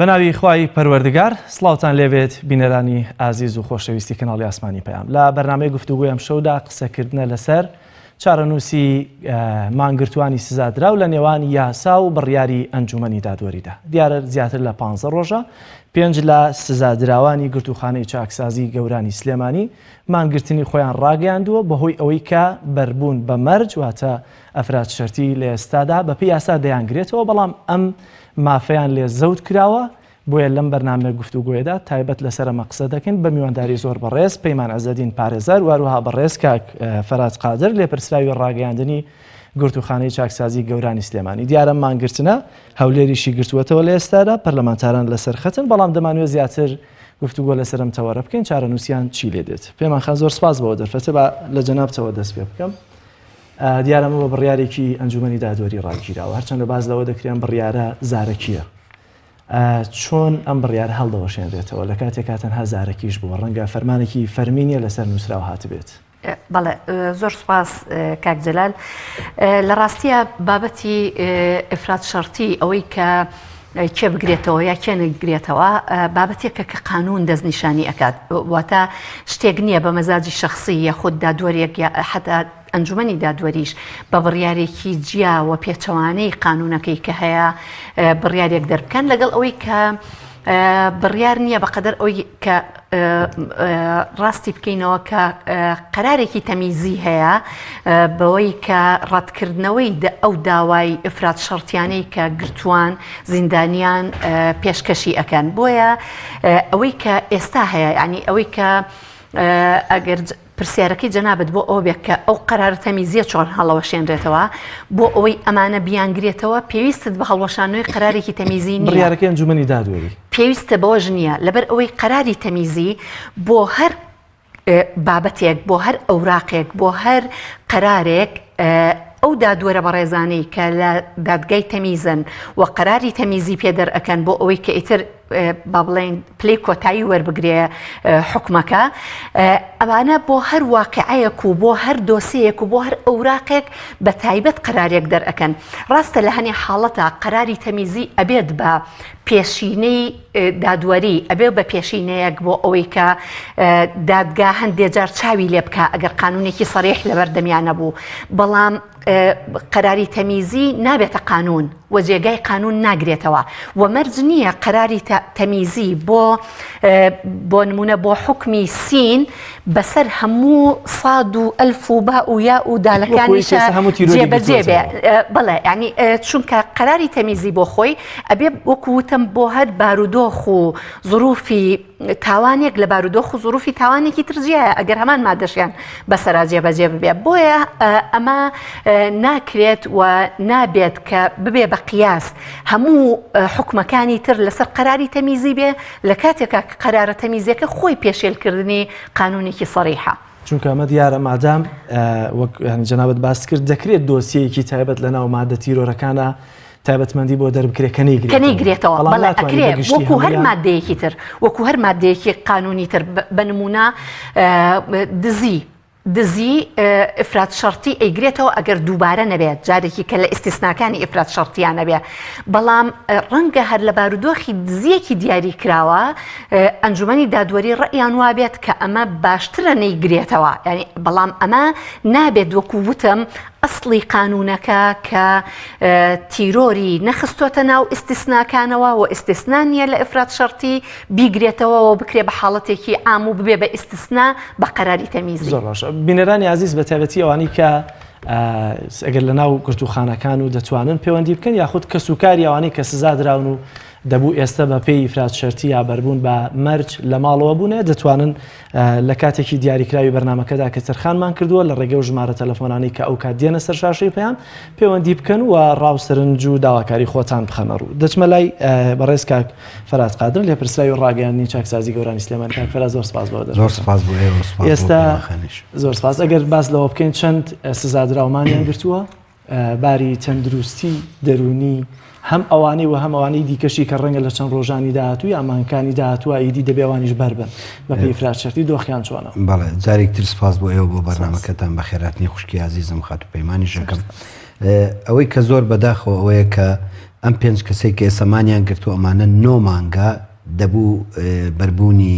بەناوی خوای پەروەردگار سڵاوتان لێبێت بینەرانی ئازیز و خۆشەویستی کەناڵی ئاسمانی پەیام لە بەرنامەی گفتوگۆی ئەمشەودا قسەکردنە لەسەر چارەنووسی مانگرتوانی سزادراو لە نێوان یاسا و بڕیاری ئەنجومەنی دادوەریدا دیارە زیاتر لە 15 ڕۆژە پێنج لە سزادراوانی گرتوخانەی چاکسازی گەورانی سلێمانی مانگرتنی خۆیان ڕاگەیاندووە بەهۆی ئەوەی کە بەربوون بە مەرج واتە ئەفراد شەرتی لە ئێستادا بەپێی یاسا دەیانگرێتەوە بەڵام ئەم مافەیان لێ زەوت کراوە، بۆیە لەم بەرنامە گفتوگۆیەدا تایبەت لەسەر ئەمە قسە دەکەین بە میوانداری زۆر بەڕێز پەیمان عزەدین پارێزەر و هەروەها بەڕێز کاک فەراج قادر لێپرسراوی ڕاگەیاندنی گرتوخانەی چاکسازی گەورانی سلێمانی. دیارە مانگرتنە هەولێریشی گرتووەتەوە لە ئێستادا، پەرلەمانتاران لەسەر خەتن، بەڵام دەمانوێت زیاتر گفتوگۆ لەسەر ئەم تەوەرە بکەین، چارەنووسیان چی لێ دێت. پەیمان خان زۆر سپاس بەوە دەرفەتە با لە جەنابتەوە دەست پێ بکەم. دیارە ئەمە بە بڕیارێکی ئەنجومەنی دادوەری ڕاگیراوە، هەرچەندە باس لەوە دەکرێن بڕیارە زارەکییە. چۆن ئەم بڕیارە هەڵدەوەشێنرێتەوە لە کاتێکا تەنها زارەکیش بووە، ڕەنگە فەرمانێکی فەرمی نییە لەسەر نووسراو هاتبێت؟ بەڵێ زۆر سوپاس کاک جەلال. لە ڕاستیە بابەتی ئیفراد شەرتی ئەوەی کە کێ بگرێتەوە یا کێ نەگرێتەوە بابەتێکە کە قانون دەستنیشانی ئەکات واتە شتێک نییە بە مەزاجی شخصی یاخود دادوەرێک یا حتا ئەنجومەنی دادوەریش بە بڕیارێکی جیا و پێچەوانەی قانونەکەی کە هەیە بڕیارێک دەربکەن لەگەڵ ئەوەی کە بڕیار نییە بەقەدەر ئەوی کە ڕاستی بکەینەوە کە قەرارێکی تەمیزی هەیە بەوەی کە ڕەتکردنەوەی ئەو داوای ئفراد شەرتیانەی کە گرتووان زیندانیان پێشکەشی ئەکەن بۆیە ئەوەی کە ئێستا هەیە ینی ئەوەی کە ئەگەر پرسیارەکەی جەنابت بۆ ئەوە بێت کە ئەو قەرارە تەمیزیە چۆن هەڵەوەشێنرێتەوە بۆ ئەوەی ئەمانە بیانگرێتەوە پێویستت بە هەڵوەشانەوەی قەرارێکی تەمیزی نییە. بڕیارەکەی ئەنجومەنی دادوەری. پێویستە بەوەش نییە لەبەر ئەوەی قەراری تەمیزی بۆ هەر بابەتێک بۆ هەر ئەوراقێک بۆ هەر قەرارێک ئەو دادوەرە بەڕێزانەی کە لە دادگای تەمیزن و قەراری تەمیزی پێ دەرئەکەن بۆ ئەوەی کە ئیتر با بڵێین پلەی کۆتایی وەربگرێ حوکمەکە ئەوانە بۆ هەر واقعەیەک و بۆ هەر دۆسەیەک و بۆ هەر ئەوراقێک بە تایبەت قەرارێک دەرئەکەن ڕاستە لە هەنێ حاڵەتە قەراری تەمیزی ئەبێت بە پێشینەی دادوەری ئەبێ بە پێشینەیەک بۆ ئەوەی کە دادگا هەندێ جار چاوی لێ بکە ئەگەر قانونێکی سەریح لەبەر دەمیان نەبوو بەڵام قەراری تەمیزی نابێتە قانوون و جێگای قانوون ناگرێتەوە و مەرج نییە قەراری تەمیزی بۆ بۆ نمونە بۆ حوکمی سین بەسەر هەموو ساد و ئەلف و با و یا و دالەکانیشە جێبەجێ بێ بەڵێ ینی چونکە قەراری تەمیزی بۆ خۆی ئەبێ وەکو وتم بۆ هەر بارودۆخ و زروفی تاوانێک لە بارودۆخ و زروفی تاوانێکی تر جیایە ئەگەر هەمان مادەشیان بەسەرا جێبەجێ ببێ بۆیە ئەمە ناکرێت و نابێت کە ببێ بە قیاس هەموو حکومەکانی تر لەسەر قەراری تەمیزی بێ لە کاتێکا کە قەرارە تەمیزیەکە خۆی پێشێلکردنی قانونێکی سەریحە. چونکە ئەمە دیارە مادام وەک یانی جەنابت باست کرد دەکرێت دۆسیەیەکی تایبەت لەناو مادە تیرۆرەکانە تایبەتمەندی بۆ دەربکرێت کە نەیگرێتەوە. کە نەیگرێتەوە بەڵام بەڵێ ناتوانین ئەکرێ بە گشتی وەکو هەر هەموویان مادەیەکی تر وەکو هەر مادەیەکی قانونی تر بە نمونە دزی دزی ئیفراد شەرتی ئەیگرێتەوە ئەگەر دووبارە نەبێت جارێکی کە لە ئیستیسناکانی ئیفراد شەرتیان نەبێ بەڵام ڕەنگە هەر لە بارودۆخی دزیەکی دیاری کراوە ئەنجومەنی دادوەری ڕەئیان وابێت کە ئەمە باشترە نەیگرێتەوە یانی بەڵام ئەمە نابێت وەکو وتم ئەسڵی قانونەکە کە تیرۆری نەخستۆتە ناو ئیستیسناکانەوە و ئیستیسنا نییە لە ئیفراد شەرتی بیگرێتەوە و بکرێ بە حاڵەتێکی عام و ببێ بە ئیستیسنا بە قەراری تەمیزی. زۆر باشە بینەرانی ئازیز بە تایبەتی ئەوانەی کە ئەگەر لە ناو گرتووخانەکان و دەتوانن پەیوەندی بکەن یاخود کەسوکاری ئەوانەی کە سزا دراون و دەبوو ئێستا بە پێی ئیفراد شەرتی یا بەربوون بە مەرج لە ماڵەوە بوونە دەتوانن لە کاتێکی دیاریکراوی بەرنامەکەدا کە تەرخانمان کردووە لە ڕێگەی و ژمارە تەلەفۆنانەی کە ئەو کات دێنە سەر شاشەی پەیام پەیوەندی بکەن و ڕاو سەرنج و داواکاری خۆتان بخەنە ڕوو دەچمە لای بەڕێز کاک فەراز قادر لێپرسراوی ڕاگەیاندنی چاکسازی گەورانی سلێمانی کاک فەراز زۆر سپاس بۆ زۆر سپاس بۆ ئێوە سپاس بۆ ئێستا پەیامخانیش. زۆر سپاس ئەگەر باس لەوە بکەین چەند سزادراومانیان گرتووە باری تەندروستی دەروونی هەم ئەوانەی و هەم ئەوانەی دیکەشی کە ڕەنگە لە چەند ڕۆژانی داهاتوو یا مانگەکانی داهاتووە ئیدی دەبێ ئەوانیش بەر بن بە پێی ئیفراد شەرتی دۆخیان چۆنە؟ بەڵێ جارێک تر سپاس بۆ ئێوە بۆ بەرنامەکەتان بەخێرهاتنی خوشکی ئازیزم خاتوو پەیمانیش ئەکەم ئەوەی کە زۆر بەداخەوە ئەوەیە کە. ئەم پێنج کەسەی کە ئێستا مانیان گرتووە ئەمانە نۆ مانگە دەبوو بەربوونی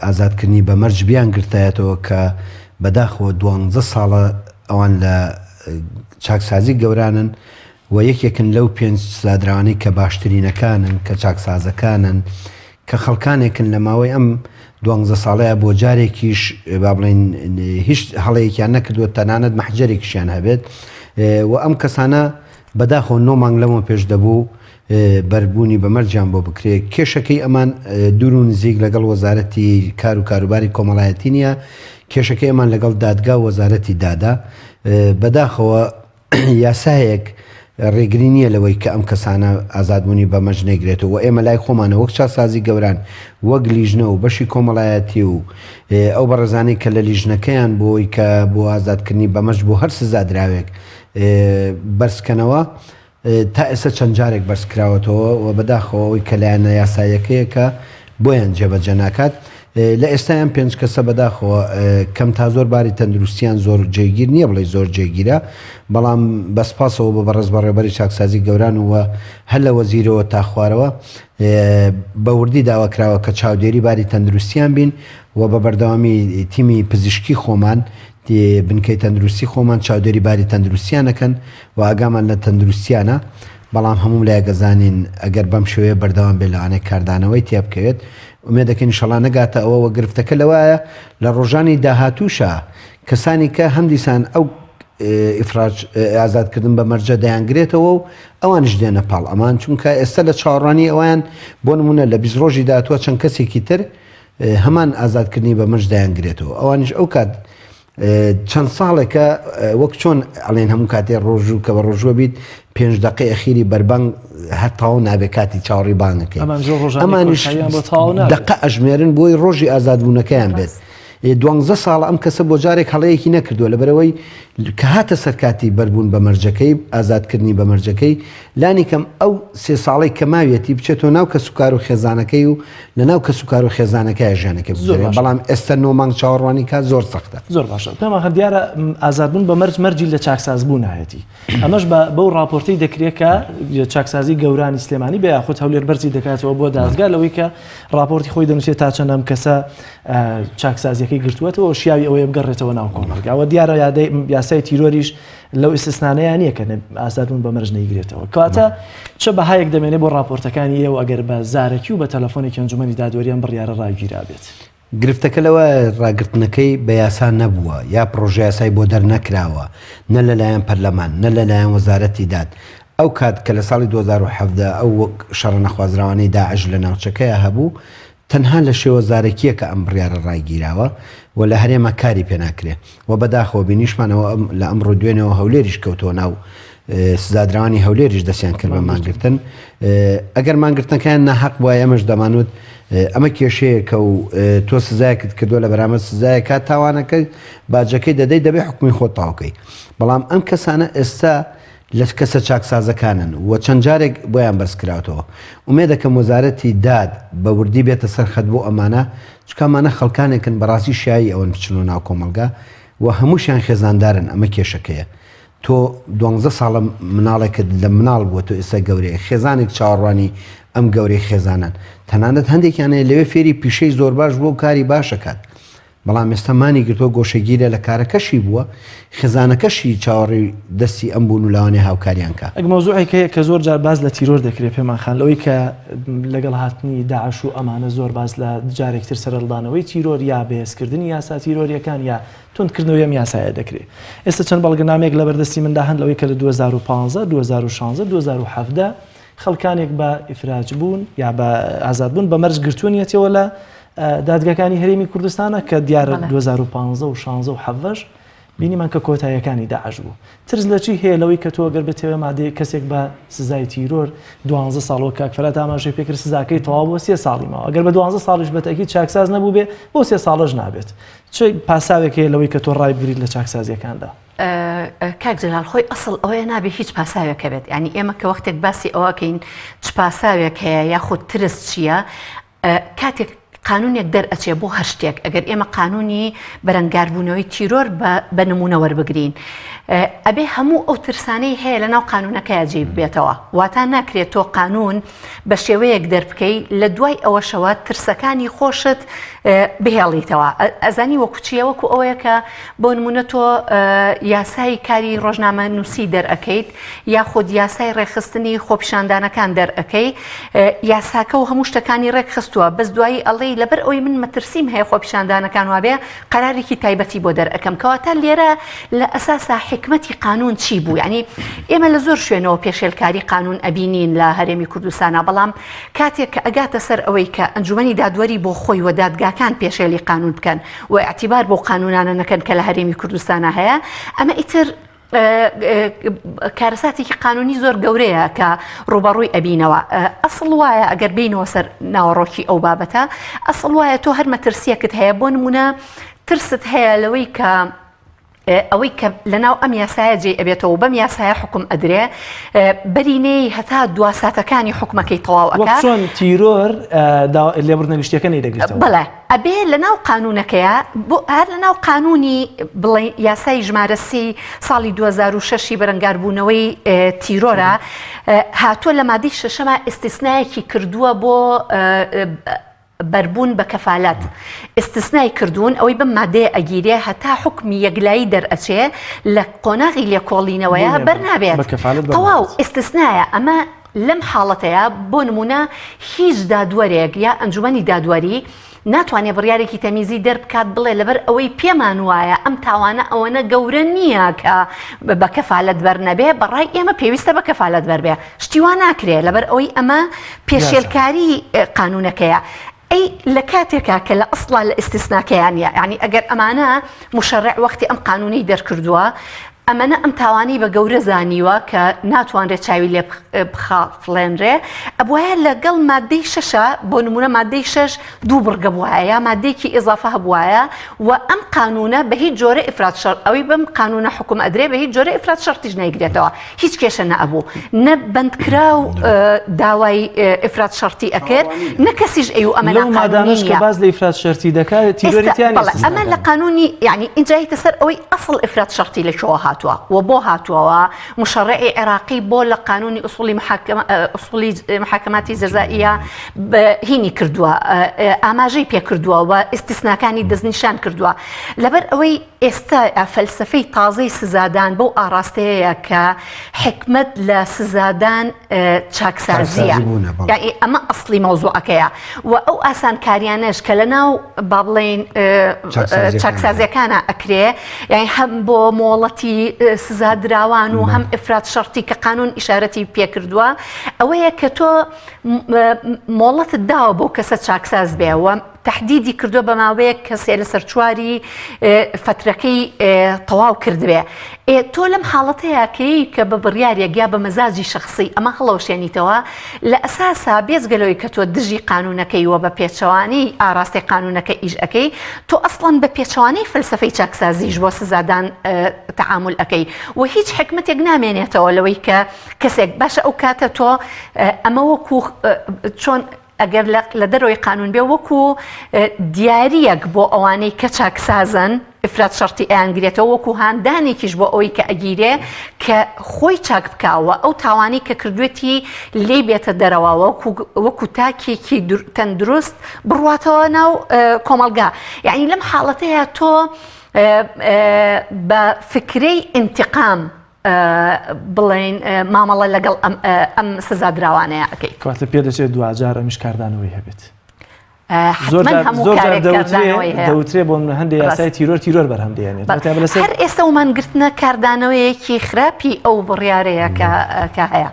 ئازادکردنی بە مەرج بیان گرتایەتەوە کە بەداخەوە دوانزە ساڵە ئەوان لە چاکسازی گەورانن و یەکێکن لەو پێنج سزادراوانەی کە باشترینەکانن کە چاکسازەکانن کە خەڵکانێکن لە ماوەی ئەم دوانزە ساڵەیە بۆ جارێکیش با بڵێین هیچ هەڵەیەکیان نەکردووە تەنانەت مەحجەرێکیشیان هەبێت و ئەم کەسانە بەداخەوە نۆ مانگ لەمە پێش دەبوو بەربوونی بە مەرجیان بۆ بکرێت کێشەکەی ئەمان دوور و نزیک لەگەڵ وەزارەتی کار و کاروباری کۆمەڵایەتی نییە کێشەکەی ئەمان لەگەڵ دادگا و وەزارەتی دادا بەداخەوە یاسایەک ڕێگری نییە لەوەی کە ئەم کەسانە ئازادبوونی بە مەرج نەیگرێتەوە و ئێمە لای خۆمانە وەک چاکسازی گەوران وەک لیژنە و بەشی کۆمەڵایەتی و ئەو بەڕێزانەی کە لە لیژنەکەیان بۆی کە بۆ ئازادکردنی بە مەرج بۆ هەر سزادراوێک بەرزکەنەوە تا ئێستا چەند جارێک بەرز کراوەتەوە و بەداخەوە ئەوەی کە لایەنە یاساییەکەیە کە بۆیان جێبەجێ ناکات لە ئێستا ئەم پێنج کەسە بەداخەوە کەم تا زۆر باری تەندروستیان زۆر جێگیر نییە بڵێ زۆر جێگیرە بەڵام بە سپاسەوە بۆ بەڕێز بەڕێوەبەری چاکسازی گەوران و هەر لە وەزیرەوە تا خوارەوە بە وردی داوا کراوە کە چاودێری باری تەندروستیان بین و بە بەردەوامی تیمی پزیشکی خۆمان بنکەی تەندروستی خۆمان چاودێری باری تەندروستیان ئەکەن و ئاگامان لە تەندروستیانە بەڵام هەموو لایەک ئەزانین ئەگەر بەم شێوەیە بەردەوام بێت لەوانەیە کاردانەوەی تیا بکەوێت ئومێدەکەین ئینشەڵا نەگاتە ئەوە وە گرفتەکە لەوایە لە ڕۆژانی داهاتووشا کەسانی کە هەمدیسان ئەو ئیفراج ئازادکردن بە مەرجە دەیانگرێتەوە و ئەوانش دێنە پاڵ ئەمان چونکە ئێستا لە چاوەڕوانی ئەویان بۆ نمونە لە 20 ڕۆژی داهاتووە چەند کەسێکی تر هەمان ئازادکردنی بە مەرج دەیانگرێتەوە ئەوانیش ئەو کات چەند ساڵێکە وەک چۆن ئەڵێن هەموو کاتێ ڕۆژوو کە بە ڕۆژوە بیت پێنج دقەی ئەخیری بەربانگ هەر تەواو نابێ کاتی چاوەڕی بانگەکەی ئەمانیش دقە ئەژمێرن بۆی ڕۆژی ئازادبوونەکەیان بێت. دوانزە ساڵە ئەم کەسە بۆ جارێک هەڵەیەکی نەکردووە لەبەرەوەی کە هاتە سەر کاتی بەربوون بە مەرجەکەی ئازادکردنی بە مەرجەکەی لانی کەم ئەو سێ ساڵەی کە ماویەتی بچێتەوە ناو کەسوکار و خێزانەکەی و لە ناو کەسوکار و خێزانەکەیا ژیانەکەی زۆر بگوزەرێ باشە. بەڵام ئێستا نۆ مانگ چاوەڕوانی کات زۆر سەختە. زۆر باشە پێمان خەر دیارە ئازادبوون بە مەرج مەرجی لە چاکسازبوونایەتی ئەمەش بە بەو ڕاپۆرتەی دەکرێت کە چاکسازی گەورانی سلێمانی بێ یاخود هەولێر بەرزی دەکاتەوە بۆ دادگا لەوەی کە ڕاپۆرتی خۆی دەنووسێت تا چەند ئەم کەسە چاکسازیەکەی گرتووەتەوە شیاوی ئەوەیە بگەڕێتەوە ناو کۆمەڵگا دیارە یاسای تیرۆریش لەو ئیستسنانەیە نییە کە ئازادبوون بە مەرج نەیگرێتەوە. کەواتە چ بەهایەک دەمێنێ بۆ ڕاپۆرتەکانی ئێوە ئەگەر بە زارەکی و بە تەلەفۆنێکی ئەنجومەنی دادوەری ئەم بڕیارە ڕاگیرابێت؟ گرفتەکە لەوەیە ڕاگرتنەکەی بە یاسا نەبووە یا پڕۆژەیاسای بۆ دەرنەکراوە نە لەلایەن پەرلەمان نە لەلایەن وەزارەتی داد. ئەو کات کە لە ساڵی 2017 ئەو شەڕە نەخوازراوانەی داعش لە ناوچەکەیا هەبوو تەنها لە شێوە زارەکییەکە ئەم بڕیارە ڕاگیراوە و لە هەرێما کاری پێ ناکرێ و بەداخەوە بینیشمان ئەوە لە ئەمڕۆ دوێنێوە هەولێریش کەوتەوە ناو سزادراوانی هەولێریش دەستیان کرد بە مانگرتن ئەگەر مانگرتنەکەیان ناحەق بوایە ئێمەش دەمانوت ئەمە کێشەیەکە و تۆ سزایەکت کردووە لە بەرامبەر سزایەکە تاوانەکە باجەکەی دەدەی دەبێ حکومی خۆت تاوکەی بەڵام ئەم کەسانە ئێستا لە کەسە چاکسازەکانن و چەند جارێک بۆیان بەرزکراوەتەوە. ئومێدەکەم وەزارەتی داد بە وردی بێتە سەر خەت بۆ ئەمانە، چونکە ئەمانە خەڵکانێکن بەڕاستی شیاوی ئەوەن بچنەوە ناو کۆمەڵگا و هەمووشیان خێزاندارن ئەمە کێشەکەیە. تۆ دوانزە ساڵە مناڵێکت لە مناڵ بووە تۆ ئێستا گەورەیە خێزانێک چاوەڕوانی ئەم گەورەی خێزانەن تەنانەت هەندێکیان هەیە لەوێ فێری پیشەی زۆر باش بووە و کاری باشەکات بەڵام ئێستا مانی گرتووە گۆشەگیرە لە کارەکەشی بووە، خێزانەکەشی چاوەڕێی دەستی ئەم بوون و لەوانەیە هاوکاریان کا. ئەک مەوزوعێک هەیە کە زۆر جار باس لە تیرۆر دەکرێت پێمان خان لەوەی کە لەگەڵ هاتنی داعش و ئەمانە زۆر باس لە جارێکتر سەرهەڵدانەوەی تیرۆر یا بەهێزکردنی یاسا تیرۆریەکان یا توندکردنەوەی ئەم یاسایە دەکرێت. ئێستا چەند بەڵگەنامەیەک لەبەردەستی مندا هەن لەوەی کە لە 2015، 2016، 2017 خەڵکانێک بە ئیفراج بوون یا بە ئازاد بوون بە مەرج گرتوونیەتەوە لە دادگاکانی هەرێمی کوردستانە کە دیارە 2015 و 16 و 17 بینیمان کە کۆتاییەکانی داعش بوو ترس لە چی هەیە لەوەی کە تۆ گەر بتەوێ مادەی کەسێک بە سزای تیرۆر دوانزە ساڵ وەک کاک فەرات ئاماژەی پێکرد سزاکەی تەواو بۆ سێ ساڵی ماوە ئەگەر بە دوانزە ساڵیش بەتەکی چاکساز نەبوو بێ بۆ سێ ساڵەش نابێت چ پاساوێک هەیە لەوەی کە تۆ ڕای بگریت لە چاکسازیەکاندا؟ کاک جەلال خۆی ئەسڵ ئەوەیە نابێ هیچ پاساوێک هەبێت یانی ئێمە کە وەختێک باسی ئەوەکەین چ پاساوێک هەیە یاخود ترس چییە کاتێک. قانونێک دەرئەچێ بۆ هەر شتێک، ئەگەر ئێمە قانونی بەرەنگاربوونەوەی تیرۆر بە نموونە وەربگرین، ئەبێ هەموو ئەو ترسانەی هەیە لەناو قانونەکەیا جێی ببێتەوە، واتا ناکرێت تۆ قانون بە شێوەیەک دەربکەی لە دوای ئەوەشەوە ترسەکانی خۆشت بهێڵیتەوە. ئەزانی وەکو چییە؟ وەکو ئەوەیە کە بۆ نموونە تۆ یاسای کاری ڕۆژنامەنووسی دەرئەکەیت، یاخود یاسای ڕێکخستنی خۆپیشاندانەکان دەرئەکەی یاساکە و هەموو شتەکانی ڕێکخستووە بەس دوایی ئەڵێی لەبەر ئەوەی من مەترسیم هەیە خۆپیشاندانەکان وابێ قەرارێکی تایبەتی بۆ دەرئەکەم کەواتە لێرە لە ئەساسا حیکمەتی قانون چی بوو یعنی ئێمە لە زۆر شوێنەوە پێشێلکاری قانون ئەبینین لە هەرێمی کوردستانە بەڵام کاتێک کە ئەگاتە سەر ئەوەی کە ئەنجومەنی دادوەری بۆ خۆی و دادگاکان پێشێلی قانون بکەن و ئیعتیبار بۆ قانونانە نەکەن کە لە هەرێمی کوردستانە هەیە ئەمە ئیتر کارەساتێکی قانونی زۆر گەورەیە کە ڕوبەڕووی ئەبینەوە ئەسڵ وایە ئەگەر بینەوە سەر ناوەڕۆکی ئەو بابەتە ئەسڵ وایە تۆ هەر مەترسیەکت هەیە بۆ نمونە ترست هەیە لەوەی کە ئەوەی کە لەناو ئەم یاسایە جێ ئەبێتەوە بەم یاسایە حکوم ئەدرێ بەرینەی هەتا دواساتەکانی حکومەکەی تەواو ئەکا چۆن تیرۆر لێبوردنە گشتیەکە نەیدەگرتەوە بەڵێ ئەبێ لە ناو قانوونەکەیا بۆ هەر لە ناو قانوونی بڵێ یاسای ژمارە سێی ساڵی 2006 ی بەرەنگاربوونەوەی تیرۆرە هاتووە لە مادەی شەشەما ئیستیسنایەکی کردووە بۆ بەربوون بە کەفالەت ئیستیسنای کردوون ئەوەی بەم مادەیە ئەگیرێ هەتا حوکمی یەکلایی دەرئەچێ لە قۆناغی لێکۆڵینەوەیە بەر نابێت تەواو ئیستیسنایە ئەمە لەم حاڵەتەیا بۆ نموونە هیچ دادوەرێک یا ئەنجومەنی دادوەری ناتوانێ بڕیارێکی تەمیزی دەربکات بڵێ لەبەر ئەوەی پێمان وایە ئەم تاوانە ئەوەنە گەورە نییە کە بە کەفالەت بەر نەبێ بەڕای ئێمە پێویستە بە کەفالەت بەر بێ شتی وا ناکرێ لەبەر ئەوەی ئەمە پێشێلکاری قانونەکەیە ئەی لە کاتێکا کە لە ئەسڵا لە ئیستیسناکەیا نییە یانی ئەگەر ئەمانە مشەرع وەختی ئەم قانونەی دەرکردووە ئەمەنە ئەم تاوانەی بە گەورە زانیوە کە ناتوانرێت چاوی لێ بخافڵێنرێ، ئەبوایە لەگەڵ ماددەی شەشا، بۆ نموونە ماددەی شەش دوو بڕگە بوایە یا ماددەیەکی ئیزافە هەبوایە و ئەم قانوونە بە هیچ جۆرە ئیفراد شەرت ئەوەی بەم قانوونە حوکم ئەدرێ بە هیچ جۆرە ئیفراد شەرتیش نایگرێتەوە هیچ کێشە نەئەبوو نە بەندکراو داوای ئیفراد شەرتی ئەکرد نە کەسیش ئەیوو ئەمە لەو مادانەش کە باس لە ئیفراد شەرتی دەکات تیرۆری تیا نییە. بەڵێ ئەمە لە قانوونی یانی ئینجا یەتە سەر ئەوەی ئەسڵ ئیفراد شەرتی لە کوێوە هاتووە و بۆ هاتووە و مشەڕعی عێراقی بۆ لە قانوونی ئوسوڵی محاکمە ئوسوڵی محاکماتی جەزائیە هینی کردووە ئاماژەی پێ کردووە و ئیستیسناکانی دەستنیشان کردووە لەبەر ئەوەی ئێستا فەلسەفەی تازەی سزادان بەو ئاڕاستەیەیە کە حیکمەت لە سزادان چاکسازییە، یانی ئەمە ئەسڵی مەوزوعەکەیە و ئەو ئاسانکاریانەش کە لەناو با بڵێین چاکسازیەکانە ئەکرێ یانی هەم بۆ مۆڵەتی سزادراوان و هەم ئیفراد شەرتی کە قانون ئیشارەتی پێکردووە ئەوەیە کە تۆ مۆڵەتت داوە بۆ کەسە چاکساز بێ و تەحدیدی کردووە بە ماوەیەک کە سێ لەسەر چواری فەترەکەی تەواو کردبێ. ئێ تۆ لەم حاڵەتەیا کەی کە بە بڕیارێک یا بە مەزاجی شەخسی ئەمە هەڵەوشێنیتەوە لە ئەساسا بێجگە لەوەی کە تۆ دژی قانوونەکەی و بە پێچەوانەی ئاراستەی قانوونەکە ئیش ئەکەی تۆ ئەسڵەن بە پێچەوانەی فەلسەفەی چاکسازیش بۆ سزادان تەعامول ئەکەی و هیچ حیکمەتێک نامێنێتەوە لەوەی کە کەسێک باشە ئەو کاتە تۆ ئەمە وەکوو چۆن ئەگەر لە دەرەوەی قانون بێ وەکو دیاریەک بۆ ئەوانەی کە چاکسازن ئیفراد شەرتی ئەیانگرێتەوە وەکو هاندانێکیش بۆ ئەوەی کە ئەگیرێ کە خۆی چاک بکاوە ئەو تاوانەی کە کردوێتی لێی بێتە دەرەوە وەکو تاکێکی تەندروست بڕواتەوە ناو کۆمەڵگا یعنی لەم حاڵەتەیە تۆ بە فکرەی ئینتقام بڵێین مامەڵە لەگەڵ ئەم سزادراوانەیە ئەکەی. کەواتە پێدەچێت دواجار ئەمیش کاردانەوەی هەبێت. زۆر هەموو کارێک کاردانەوەی هەیە. دەوترێ بۆ من هەندێک یاسای تیرۆر تیرۆر بەرهەم دێنێت. هەر ئێستا و مانگرتنە کاردانەوەیەکی خراپی ئەو بڕیارەیە کە هەیە.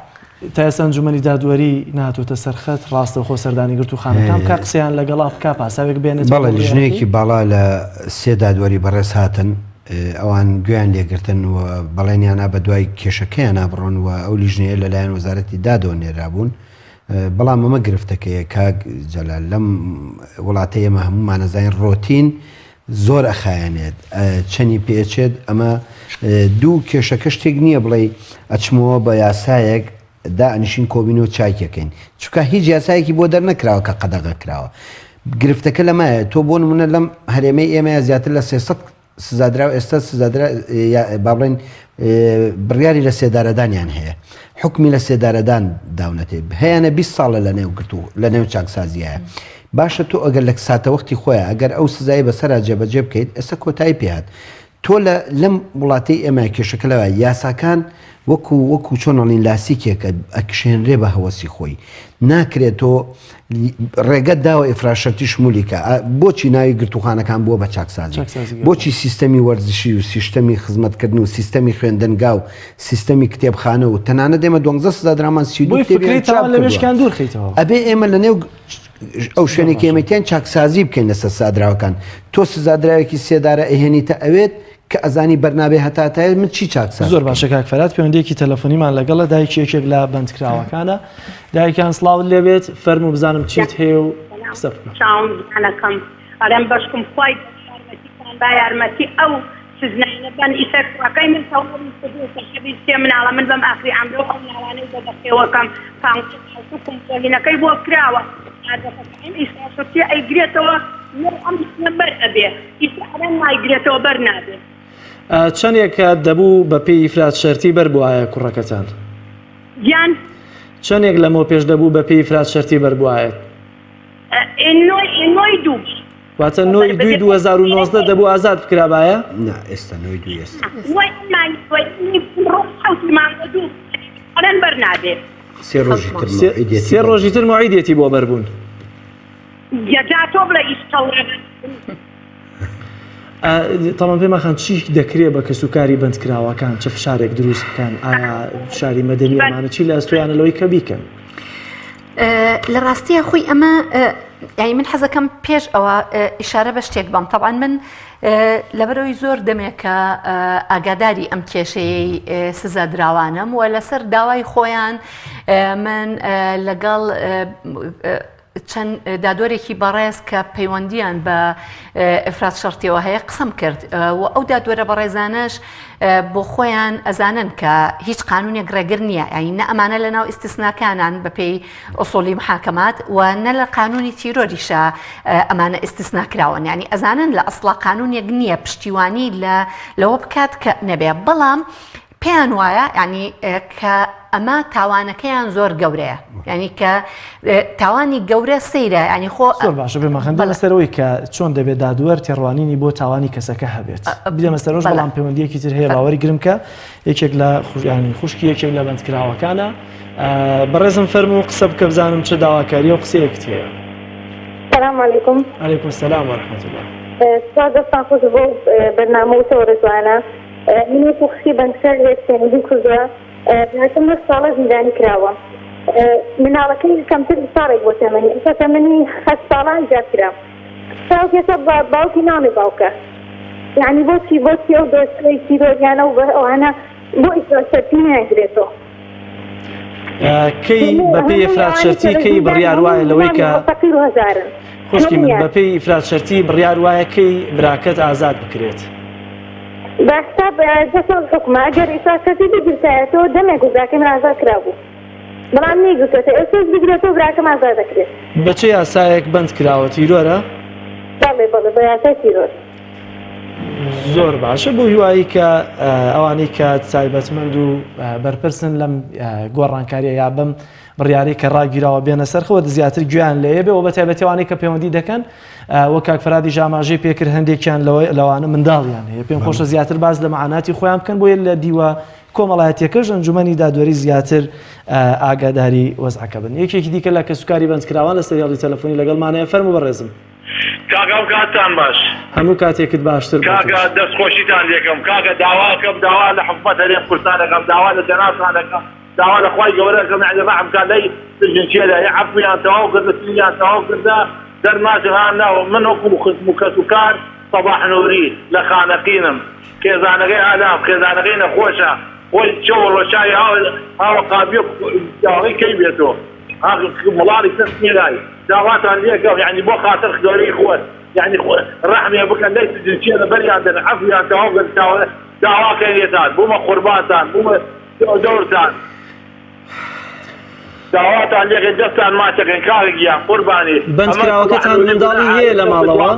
تا ئێستا ئەنجومەنی دادوەری نەهاتووەتە سەر خەت، ڕاستەوخۆ سەردانی گرتووخانەکان بکا، قسەیان لەگەڵا بکا، پاساوێک بێنێتەوە بەڵێ لیژنەیەکی باڵا لە سێ دادوەری بەڕێز هاتن، ئەوان گوێیان لێگرتن و بەڵێنیانا بە دوای کێشەکەیانا بڕۆن و ئەو لیژنەیە لەلایەن وەزارەتی دادەوە نێرابوون، بەڵام ئەمە گرفتەکەیە کاک جەلال لەم وڵاتەی ئێمە هەموومان ئەزانین ڕۆتین زۆر ئەخایەنێت چەنی پێچێت ئەمە دوو کێشەکە شتێک نییە بڵێ ئەچمەوە بە یاسایەک دا ئەنیشین کۆبینەوە چاکیەکەین چونکە هیچ یاسایەکی بۆ دەرنەکراوە کە قەدەغە کراوە. گرفتەکە لەمایە تۆ بۆ نمونە لەم هەرێمەی ئێمەیە زیاتر لە 300 سزادراو ئێستا سزادرا با بڵێن بڕیاری لە سێدارەدانیان هەیە حکمی لە سێدارەدان داونەتێ هەیەە 20 ساڵە لە نێو گرتو لە نێو چاکسازیە باشە تۆ ئەگەر لە ساتەوەختی خۆیان ئەگەر ئەو سزای بەسەرا جێبەجێ بکەیت ئێستا کۆتایی پێهات تۆ لە لەم وڵاتەی ئێمە کێشەکە لەوە یاساکان وەکو وەکو چۆن ئەڵین لاسیکێکە ئەکشێنرێ بە هەوەسی خۆی ناکرێت تۆ ڕێگەت داوە ئیفراشەرتی شمولیکە بۆچی ناوی گرتوخانەکان بووە بە چاکسازی بۆچی سیستەمی وەرزشی و سیستەمی خزمەتکردن و سیستەمی خوێندنگا و سیستەمی کتێبخانە و تەنانەت ئێمە دوانزە سزادرامان سی ئەبێ ئێمە لە نێو ئەو شوێنێکی ئێمە تێن چاکسازی بکەین لەسەر سزادراوەکان تۆ سزادراوێکی سێدارە ئەهێنیتە ئەوێت کە ئەزانی بەرنابێ هەتاتایە من چی چاکساز زۆر باشە کاک فەرات پەیوەندیەکی تەلەفۆنیمان لەگەڵە دایکی یەکێک لە بەندکراوەکانە دایکان سڵاوت لێبێت فەرموو بزانم چیت هەیە و قسە بکە. چاوم گیانەکەم ئەرێم بەشکم خوای گەورە یارمەتیتان با یارمەتی ئەو سزنانە بەن ئیسە کوڕەکەی من تەواوی کردووە سەرشەبی سێ مناڵە من بەم ئاخری عەمرەو ئەو مناڵانەی بۆ بەخێوەکەم پانزە ساڵ حوکم پۆلینەکەی بۆ کراوە مادەکەکە ئەم ئیسا شرتیە ئەیگرێتەوە نەو ئەم ژنە بەر ئەبێ ئیسا ئەرێم نایگرێتەوە بەر نابێ. چەنێک دەبوو بە پێی ئیفراد شەرتی بەر بوایە کوڕەکەتان؟ گیان؟ چەنێک لەمەو پێش دەبوو بە پێی ئیفراد شەرتی بەر بوایە؟ نۆی دوو. واتە نۆی دووی 2019 دەبوو ئازاد بکرابایە؟ نا ئێستا نۆی دووی ئێستا. نۆی ئەم مانگی نۆی ڕۆژ حەوتی مانگە دوو ئەرێن بەر نابێ. سێ ڕۆژی تر مەوعیدێتی سێ ڕۆژی تر مەوعیدێتی بۆ بەربوون. جا تۆ بڵێ ئیش تەواوە. تەڵەن پێمان خان چی دەکرێت بە کەسوکاری بەندکراوەکان چ فشارێک دروست بکەن ئایا فشاری مەدەنی ئەمانە چی لە ئەستۆیانە لەوەی کە بیکەن؟ لە ڕاستیە خۆی ئەمە یعنی من حەزەکەم پێش ئەوە ئیشارە بە شتێک بەم تەبعەن من لەبەرەوەی زۆر دەمێکە ئاگاداری ئەم کێشەیەی سزادراوانم و لەسەر داوای خۆیان من لەگەڵ چەند دادوەرێکی بەڕێز کە پەیوەندیان بە ئفراد شەرتیەوە هەیە قسەم کرد و ئەو دادوەرە بەڕێزانەش بۆ خۆیان ئەزانن کە هیچ قانونێک ڕێگر نییە یعنی نە ئەمانە لە ناو ئیستسناکانان بەپێی ئوسولی محاکەمات و نە لە قانونی تیرۆریشە ئەمانە ئیستسنا کراون یعنی ئەزانن لە ئەسڵا قانونێک نییە پشتیوانی لە لەوە بکات کە نەبێ بەڵام پێیان وایە یعنی کە ئەمە تاوانەکەیان زۆر گەورەیە یعنی کە تاوانی گەورە سەیرە ینی خۆ زۆر باشە بێمە خەندە لەسەرەوەی کە چۆن دەبێت دادوەر تێڕوانینی بۆ تاوانی کەسەکە هەبێت بدەمە سەرۆژ بەڵام پەیوەندیەکی تر هەیە باوەری گرم کە یەکێک لە خوشیانی خوشکی یەکێک لە بەندکراوەکانە بەڕێزم فەرموو قسە بکە بزانم چ داواکاری و قسەیەکت هەیە. سلام علیکم. علیکم السلام و رحمة الله. سپاس دەستان خۆش بۆ بەرنامە و تەوەرە جوانە. من وەکو خوشکی بەندکراوێک پەیوەندیم کردووە براکەم هەشت ساڵە زیندانی کراوە مناڵەکەی کەمتر ساڵێک بۆ تەمەنی ئێستا تەمەنی هەشت ساڵە ئیجاب کرا تاوەکو ئێستا باوکی ناڵێ باوکە یعنی بۆچی بۆچی ئەو دۆسیەی تیرۆریانە و ئەوانە بۆ ئیفراد شەرتی نایانگرێتەوە کەی بەپێی ئیفراد شەرتی کەی بڕیار وایە لەوەی کە فەقیر و هەژارن خوشکی من بەپێی ئیفراد شەرتی بڕیار وایە کەی براکەت ئازاد بکرێت؟ بە حساب دە ساڵ حوکمە ئەگەر ئیسا کەسی بگرتایەتەوە دەمێک بوو براکەی من ئازاد کرابوو بەڵام نەیگرتۆتە ئێستاش بگرێتەوە براکەم ئازاد دەکرێت. بە چ یاسایەک بەند کراوە تیرۆرە؟ بەڵێ بەڵێ بە یاسای تیرۆر. زۆر باشە بۆ هیوایی کە ئەوانەی کە تایبەتمەند و بەرپرسن لەم گۆڕانکاریە یا بەم بڕیارەی کە ڕاگیراوە بێنە سەرخەوە زیاتر گوێیان لێ بێ و بە تایبەتی ئەوانەی کە پەیوەندی دەکەن وە کاک فەرادیش ئاماژەی پێکرد هەندێکیان لەوانە منداڵیان هەیە پێم خۆشە زیاتر باس لە مەعاناتی خۆیان بکەن بۆیە لە دیوە کۆمەڵایەتیەکەش ئەنجومەنی دادوەری زیاتر ئاگاداری وەزعەکە بن یەکێکی دیکە لە کەسوکاری بەندکراوان لە سەریاڵی تەلەفۆنی لەگەڵمانەیە فەرموو بەڕێزم. کاکە ئەم کاتتان باش. هەموو کاتێکت باشتر بۆ تۆش. کاکە دەست خۆشیتان لێکەم کاکە داواکەم داوا لە حکومەت هەرێم کوردستان ئەکەم داوا لە جەنابتان ئەکەم داوا لە خوای گەورە ئەکەم یەعنی ڕەحم کا لەی سجن چێلە یە عەفویان تەواو کردە سجنیان تەواو کردە دەرماچن ها نا من وەکو خزم و کەس و کار سەباح نوری لە خانەقینم خێزانەکەی ئالام خێزانەکەی نەخۆشە خۆی چەو ڕۆ چاوی هاوە قابیە داڵی کەی بێتۆ ها مڵاڵی کەس نیە لای داواتان لێکەم یەعنی بۆ خاتر گەورەی خۆت یەعنی ڕەحمێ بکەن لەی سجن چێلە بەریان دەن عەفویان تەواو کردە داواکەی لێتان بوومە قوربانتان بوومە دەورتان. داواتان لێکەین دەستان ماچەکەین کاکە گیان قوربانی بەندکراوەکەتان منداڵی هەیە لە ماڵەوە؟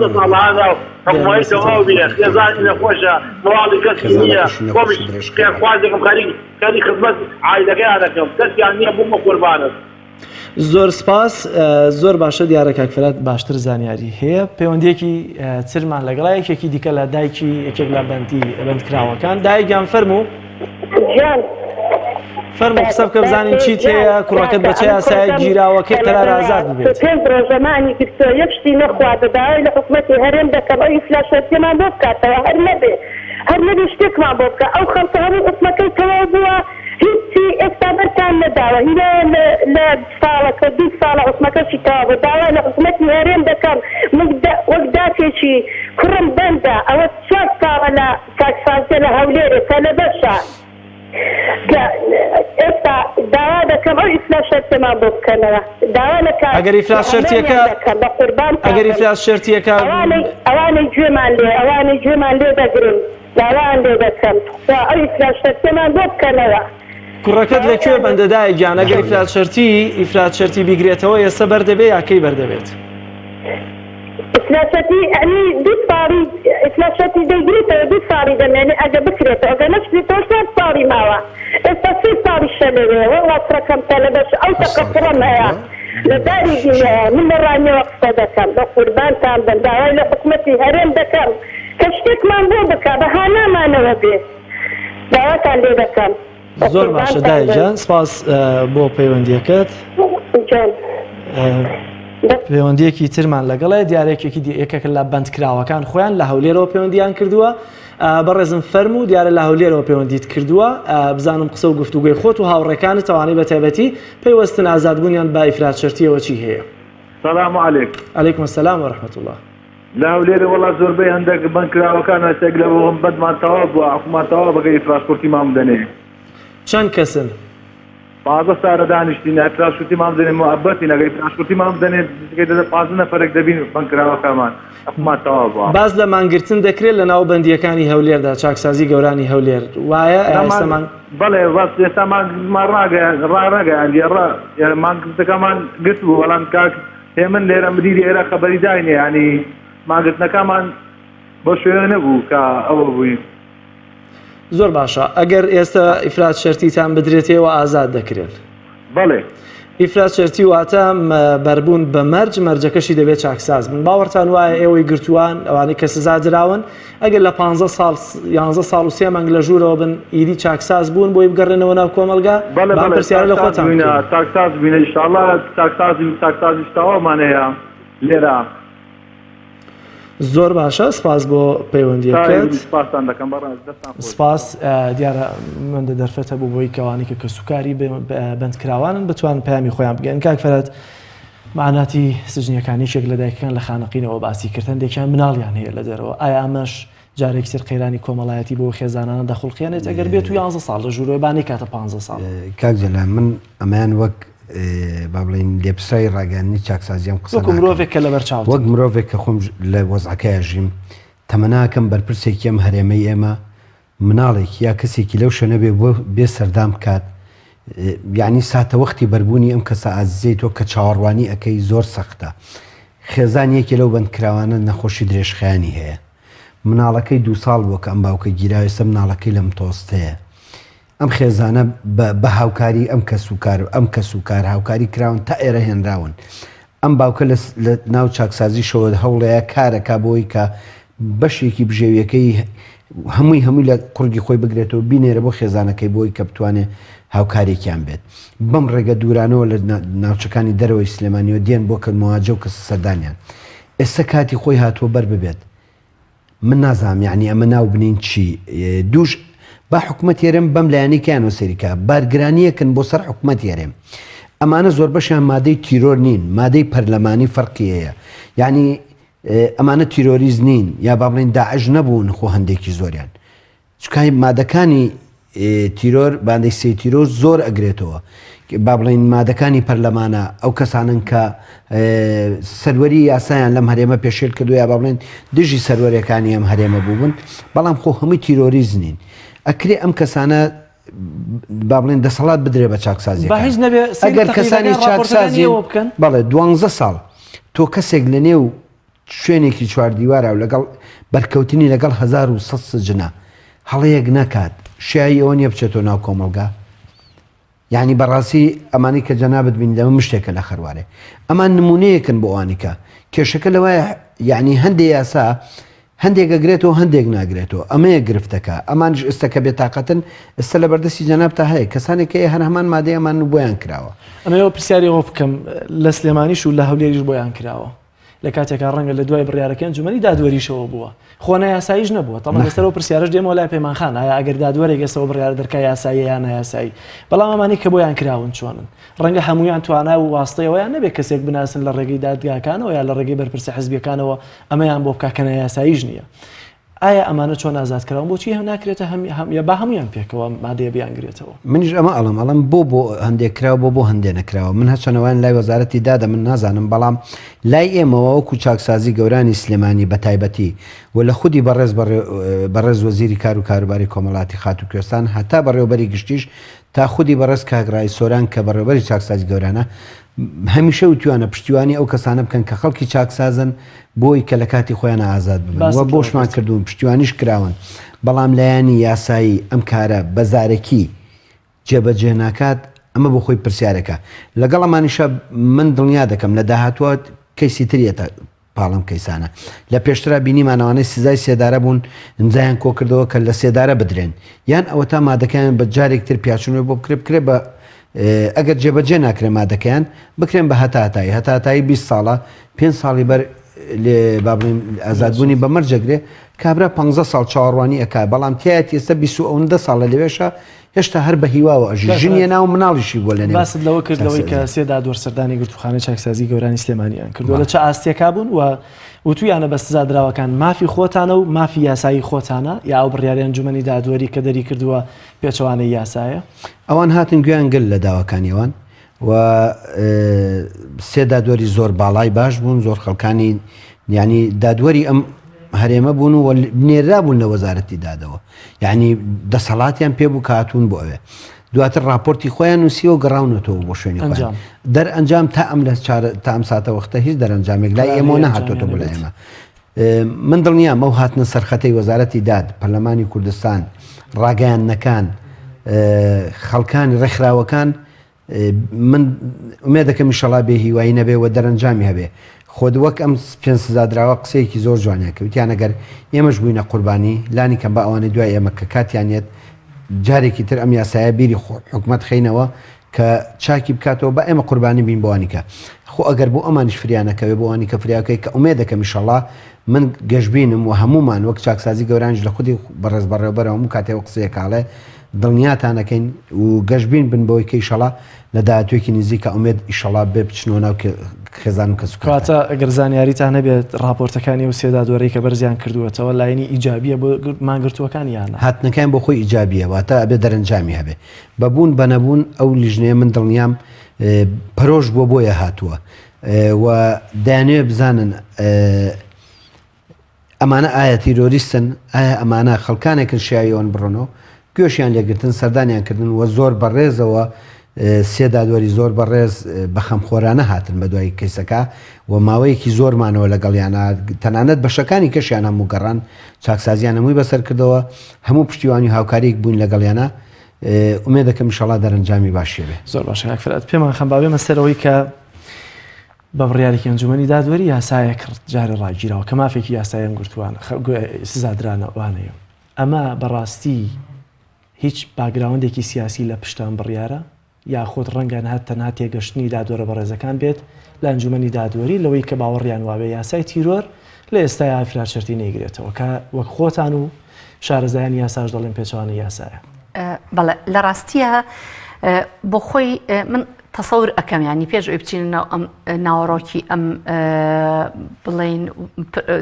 حکومەی تەواو بێ خێزانی نەخۆشە مڵاڵی کەسی نییە خۆمیش خێرخوازێکم خەریک خەریک خزمەت عایلەکەیان دەکەم کەسیان نییە بوومە قوربانت. زۆر سپاس زۆر باشە دیارە کاک فەرات باشتر زانیاری هەیە پەیوەندیەکی ترمان لەگەڵا یەکێکی دیکە لە دایکی یەکێک لە بەندی بەندکراوەکان دایکیان فەرموو گیان فەرموو قسە بکە بزانین چیت هەیە کوڕەکەت بە چه یاسایەک گیراوە کەی قەرار ئازاد ببێت پێنج ڕۆژە مانی گرتووە یەک شتی نەخواردە داوای لە حکومەتی هەرێم دەکەم ئەو ئیفلاسیەمان بۆ بکاتەوە هەر نەبێ هەر نەبێ شتێکمان بۆ بکا ئەو خەڵکە هەموو حوکمەکەی تەواو بووە هیچی ئێستا بەرتان نەداوە هیوایە لە لە ساڵەکە دوو ساڵە حوکمەکەشی تەواو بوو داوا لە حکومەتی هەرێم دەکەم من وەک داکێکی کوڕم بەندە ئەوە چوار ساڵە لە چاکسازیە لە هەولێرێ تەلەبەشە کە ئێستا داوا دەکەم ئەو ئیفلاس شەرتیەمان بۆ بکەنەوە داوا لە کاک ئەگەر ئیفلاس شەرتیەکە هەمانیان دەکەم بە قوربانتان ئەگەر بم ئیفلاس شەرتیەکە ئەوانەی ئەوانەی گوێمان لێ ئەوانەی گوێمان لێ دەگرن داوایان لێ دەکەم تخوا ئەو ئیفلاس شەرتیەمان بۆ بکەنەوە کوڕەکەت لە کوێ داواتان لێ بەندە دایە گیان لە ئەگەر هەولێر ئیفلاس شەرتی ئیفلاس شەرتی بیگرێتەوە ئێستا بەردەبێ یا کەی بەردەبێت؟ ئیفلاسەتی ئەنی دوو ساڵی ئیفلاسەتی دەیگرێتەوە دوو ساڵی دەمێنێ ئەگە بکرێتەوە ئەگە نەشکرێتەوە چوار ساڵی ماوە ئێستا سێ ساڵیشە لەوێ وەڵا کوڕەکەم تەلەبەش ئەو هەشت تەقە ساڵ کوڕەم حوکمی هەیە بووە لە داری دینەوە من لە ڕانیەوە قسە دەکەم بە قوربانتان بم داوای لە حکومەتی هەرێم دەکەم کە شتێکمان بۆ بکا بە هانامانەوە بێ داواتان لێ دەکەم بە زۆر باشە قوربانتان دایە بم گیان سپاس بۆ پەیوەندیەکەت. گیان. پەیوەندیەکی ترمان لەگەڵێ دیارێکێکی دی یەکێک لە بەندکراوەکان خۆیان لە هەولێرەوە پەیوەندیان کردووە بەڕێزم فەرموو دیارە لە هەولێرەوە پەیوەندیت کردووە بزانم قسە و گفتوگۆی خۆت و هاوڕێکانت ئەوانەی بە تایبەتی پەیوەستن ئازادبوونیان بە ئیفراد شەرتیەوە چی هەیە سلام علیک. علیکم السلام و رحمة الله. لە هەولێرێ وەڵا زۆربەی هەندەک بەندکراوەکان هەستێک لە بەندمان تەواو بووە حوکمان تەواو بەگەر ئیفراز کورتیمان بدەنێ. چەند کەسن؟ 15 سارە دانیشتین ئیفراز کورتیمان بدەنێ موئەبەتین ئەگەر ئیفراز کورتیمان بدەنێ نزیکەی دە 15 نەفەرێک دەبین بەندکراوەکەمان حوکمان تەواو بووە. باس لە مانگرتن دەکرێت لە ناو بەندییەکانی هەولێردا چاکسازی گەورانی هەولێر وایە نا ئێستا مان مانگ بەڵێ بەس ئێستا مانگرتمان ڕاگەیان ڕانەگەیاندیە ڕا مانگرتەکەمان گرتبوو بەڵام کاک هێمن لێرە مدیری ئێرە خەبەری داینێ یانی مانگرتنەکەمان بەو شێوەیە نەبوو کە ئەوە بووین. زۆر باشە ئەگەر ئێستا ئیفراد شەرتیتان بدرێتەوە ئازاد دەکرێن؟ بەڵێ. ئیفراد شەرتی واتە بەربوون بە مەرج مەرجەکەشی دەبێت چاکساز بن باوەڕتان وایە ئێوەی گرتووان ئەوانەی کە سزا دراون ئەگەر لە 15 ساڵ 11 ساڵ و سێ مانگ لە ژوورەوە بن ئیدی چاکساز بوون بۆی بگەڕێنەوە ناو کۆمەڵگا بەڵێ با بەڵێ پرسیارە لە چاکساز خۆتان بووینە بکەین. چاکساز بووینە ئیشاڵا چاکسازی چاکسازیش تەواومان هەیە لێرە. زۆر باشە سپاس بۆ پەیوەندیەکەت. سپاستان دەکەم بەڕێز دەستان خۆش. سپاس دیارە مندە دەرفەتە بوو بۆی کەوانی کە کەسوکاری بەندکراوانن بتوان پەیامی خۆیان بگەن کاک فەرات معناتی سجنیەکان یەکێک لە دایکەکان لە خانەقینەوە باسی کرد هەندێکیان مناڵیان هەیە لە دەرەوە ئایا ئەمەش جارێکی تر قەیرانی کۆمەڵایەتی بۆ خێزانانە دەخوڵقێنێت ئەگەر بێت و یانزە ساڵ لە ژوورەوە با نەیکاتە پانزە ساڵ. کاک جەلال من ئەمەیان وەک با بڵێین لێپرسراوی ڕاگەیاندنی چاکسازی ئەم قسە وەکو ناکەم مرۆڤێک کە لەبەر چاوتە. وەک مرۆڤێک کە خۆم لە وەزعەکەیا ژیم تەمەناکەم بەرپرسێکی ئەم هەرێمەی ئێمە مناڵێکی یا کەسێکی لەو شوێنە بێ بۆ بێ سەردان بکات یعنی ساتەوەختی بەربوونی ئەم کەسە ئازیزەی تۆ کە چاوەڕوانی ئەکەی زۆر سەختە خێزان یەکێ لەو بەندکراوانە نەخۆشی درێژخایەنی هەیە مناڵەکەی دوو ساڵ بووە کە ئەم باوکە گیراوە ئێستا مناڵەکەی لەم تۆستەیە ئەم خێزانە بە هاوکاری ئەم کەس و کار ئەم کەس و کار هاوکاری کراون تا ئێرە هێنراون ئەم باوکە لە ناو چاکسازیشەوە هەوڵەیە کارەکە بۆی کە بەشێکی بژێویەکەی هەمووی هەمووی لە قوڕگی خۆی بگرێتەوە بینێرە بۆ خێزانەکەی بۆی کە بتوانێت هاوکارێکیان بێت بەم ڕێگە دوورانەوە لە ناوچەکانی دەرەوەی سلێمانیەوە دێن بۆ کە مواجە و کەسە سەردانیان ئێستا کاتی خۆی هاتووە بەر ببێت من نازانم یعنی ئەمە ناو بنین چی دووش با حکومەت هەرێم بەم لایەنەی کەیانەوە سەیری کا بارگرانیەکن بۆ سەر حکومەت هەرێم ئەمانە زۆربەشیان مادەی تیرۆر نین مادەی پەرلەمانی فەرقی هەیە یعنی ئەمانە تیرۆریست نین یا با بڵێین داعش نەبوون خۆ هەندێکی زۆریان چونکە مادەکانی تیرۆر باندەی سێ تیرۆر زۆر ئەگرێتەوە با بڵێین مادەکانی پەرلەمانە ئەو کەسانن کە سەروەری یاسایان لەم هەرێمە پێشێل کردو یا با بڵێن دژی سەروەرەکانی ئەم هەرێمە بووبن بەڵام خۆ هەمووی تیرۆریست نین ئەکرێ ئەم کەسانە. با بڵێن دەسەڵات بدرێ بە چاکسازی ئەگەر کەسانی چاکسازی بکەن بەڵێ دوانزە ساڵ تۆ کەسێک لە نێو شوێنێکی چواردیوارە و لەگەڵ بەرکەوتنی لەگەڵ 1100 سجنە هەڵەیەک نەکات شایی ئەوە نییە بچێتەوە ناو کۆمەڵگا یانی بەڕاستی ئەمانەی کە جەنابت بینی دەمە مشتێکە لە خەروارێ ئەمان نمونەیەکن بۆ ئەوانی کە کێشەکە لەوایە یعنی هەندێ یاسا هەندێک ئەگرێتەوە هەندێک ناگرێتەوە ئەمەیە گرفتەکە ئەمانش ئێستا کە بێتاقەتن ئێستا لە بەردەستی جەنابتا هەیە کەسانێک هەیە هەر هەمان مادەی ئەمان و بۆیان کراوە. ئەمەوە پرسیاری ئەوە بکەم لە سلێمانیش و لە هەولێریش بۆیان کراوە لە کاتێکا ڕەنگە لە دوای بڕیارەکەی ئەنجومەنی دادوەریشەوە بووە خۆ نایاساییش نەبووە تەڵە لەسەر ئەو پرسیارەش دێمەوە لای پەیمان خان ئایا ئەگەر دادوەرێک ئێستا ئەو بڕیارە دەرکا یاساییە یا نایاسایی بەڵام ئەمانەی کە بۆیان کراون چۆنن ڕەنگە هەموویان توانا و واستەی ئەوەیان نەبێت کەسێک بناسن لە ڕێگەی دادگاکانەوە یا لە ڕێگەی بەرپرسە حزبیەکانەوە ئەمەیان بۆ بکا کە نایاساییش نییە ئایا ئەمانە چۆن ئازاد کراون بۆچی هەم ناکرێتە هەم هەم یا با هەموویان پێکەوە مادەیە بیانگرێتەوە؟ منیش ئەمە ئەڵێم ئەڵێم بۆ بۆ هەندێک کراوە بۆ بۆ هەندێ نەکراوە من هەرچەند ئەوان لای وەزارەتی دادە من نازانم بەڵام لای ئێمەوە وەکو چاکسازی گەورانی سلێمانی بە تایبەتی و لە خودی بەڕێز بەڕێز وەزیری کار و کاروباری کۆمەڵاتی خاتوو کوێستان هەتا بەڕێوەبەری گشتیش تا خودی بەڕێز کاک ڕای سۆران کە بەڕێوەبەری چاکسازی گەورانە هەمیشە وتویانە پشتیوانی ئەو کەسانە بکەن کە خەڵکی چاکسازن بۆی کە لە کاتی خۆیانە ئازاد ببن و بۆشمان کردوون پشتیوانیش کراون بەڵام لایەنی یاسایی ئەم کارە بە زارەکی جێبەجێ ناکات ئەمە بۆ خۆی پرسیارێکە لەگەڵ ئەمانیشە من دڵنیا دەکەم لە داهاتووە کەیسی تریەتە پاڵ ئەم کەیسانە. لە پێشترا بینیمان ئەوانەی سزای سێدارە بوون ئیمزایان کۆکردەوە کە لە سێدارە بدرێن یان ئەوەتا مادەکەیان بە جارێک تر پیاچونەوەی بۆ بکرێ بکرێ بە ئەگەر جێبەجێ ناکرێ مادەکەیان بکرێن بە هەتا هەتایی هەتا هەتایی 20 ساڵە پێنج ساڵی بەر لێ با بڵێین ئازادبوونی بە مەرجەگرێ کابرا 15 ساڵ چاوەڕوانی ئەکا بەڵام تایەتی ئێستا 20 و ئەوەندە ساڵە لەوێشە هێشتا هەر بە هیواوە ئەژی، ژنی هێنا و مناڵیشی بووە لەنێو باست لەوە کرد لەوەی کە سێ دادوەر سەردانی گرتووخانەی چاکسازی گەورانی سلێمانیان کردووە لە چ ئاستێکا بوون و وتویانە بە سزادراوەکان مافی خۆتانە و مافی یاسایی خۆتانە یا ئەو بڕیاری ئەنجومەنی دادوەری کە دەری کردووە پێچەوانەی یاسایە؟ ئەوان هاتن گوێیان گرت لە داواکانی ئەوان و سێ دادوەری زۆر باڵای باش بوون زۆر خەڵکانی یعنی دادوەری ئەم هەرێمە بوون و نێرا بوون لە وەزارەتی دادەوە یعنی دەسەڵاتیان پێ بوو کاتون بۆ ئەوێ دواتر راپۆرتی خۆیان نووسیەوە گەڕاونەتەوە بۆ شوێنی خۆیان دەرئەنجام تا ئەم لە تا ئەم ساتە وەختە هیچ دەرەنجامێک لای ئێمە نەهاتۆتە بۆ لای ئێمە من دڵنیام ئەو هاتنە سەرخەتەی وەزارەتی داد، پەرلەمانی کوردستان، ڕاگەیاندنەکان، خەڵکانی ڕێکخراوەکان من ئومێدەکەم ئیشەڵا بێ هیوایی نەبێ و دەرەنجامی هەبێ. خۆت وەک ئەم پێنج سزادراوە قسەیەکی زۆر جوانیان کرد وتیان ئەگەر ئێمەش بووینە قوربانی لانی کەم با ئەوانەی دوای ئێمە کە کاتیان یەت جارێکی تر ئەم یاسایە بیری حکومەت خەینەوە کە چاکی بکاتەوە با ئێمە قوربانی بین بۆ ئەوانی کە خۆ ئەگەر بۆ ئەمانیش فریا نەکەوێ بۆ ئەوانی کە فریا بکەوێ کە ئومێدەکەم ئیشەڵا من گەشبینم و هەموومان وەک چاکسازی گەورانیش لە خودی بەڕێز بەڕێوەبەرەوە هەموو کاتێ ئەو قسەیە کە ئەڵێ دڵنیاتان ئەکەین و گەشبین بن بەوەی کە ئیشەڵا لە داهاتوویەکی نزیکە ئومێد ئیشەڵا بێ بچنەوە ناو خێزان و کەسوکارتان. کەواتە ئەگەر زانیاریتان هەبێت ڕاپۆرتەکانی ئەو سێ دادوەرەی کە بەرزیان کردووەتەوە لایەنی ئیجابییە بۆ مانگرتووەکان یان نا؟ هاتنەکەیان بۆ خۆی ئیجابییە واتە ئەبێ دەرەنجامی هەبێ. بە بوون بە نەبوون ئەو لیژنەیە من دڵنیام پەرۆش بووە بۆیە هاتووە و دەیانەوێت بزانن ئەمانە ئایا تیرۆریستن ئایا ئەمانە خەڵکانێکن شیاوی ئەوەن بڕۆنەوە گوێشیان لێگرتن سەردانیان کردن و زۆر بەڕێزەوە سێ دادوەری زۆر بەڕێز بە خەمخۆرانە هاتن بە دوای کەیسەکە و ماوەیەکی زۆر مانەوە لەگەڵیانە تەنانەت بەشەکانی کەشیان هەموو گەڕان چاکسازیان هەمووی بەسەر کردەوە هەموو پشتیوانی و هاوکاریک بووین لەگەڵیانە ئومێدەکەم ئیشەڵا دەرەنجامی باشی هەبێ. زۆر باشە کاک فەرهاد پێمان خەم با بێمە سەر ئەوەی کە بە بڕیارێکی ئەنجومەنی دادوەری یاسایەک جارێ ڕاگیراوە کە مافێکی یاسایی ئەم گرتووانە سزادرانەوانەیە ئەمە بەڕاستی هیچ background ێکی سیاسی لە پشتان بڕیارە یاخود ڕەنگە هەر تەنها تێگەشتنی دادوەرە بەڕێزەکان بێت لە ئەنجومەنی دادوەری لەوەی کە باوەڕیان وابێ یاسای تیرۆر لە ئێستایا فرارچەرتی نەیگرێتەوە کە وەک خۆتان و شارەزایانی یاساش دەڵێن پێچەوانەی یاسایە. بەڵێ لە ڕاستیە بۆ خۆی من تەسەور ئەکەم ینی پێش ئەوی بچینە ناو ئەم ناوەڕۆکی ئەم بڵین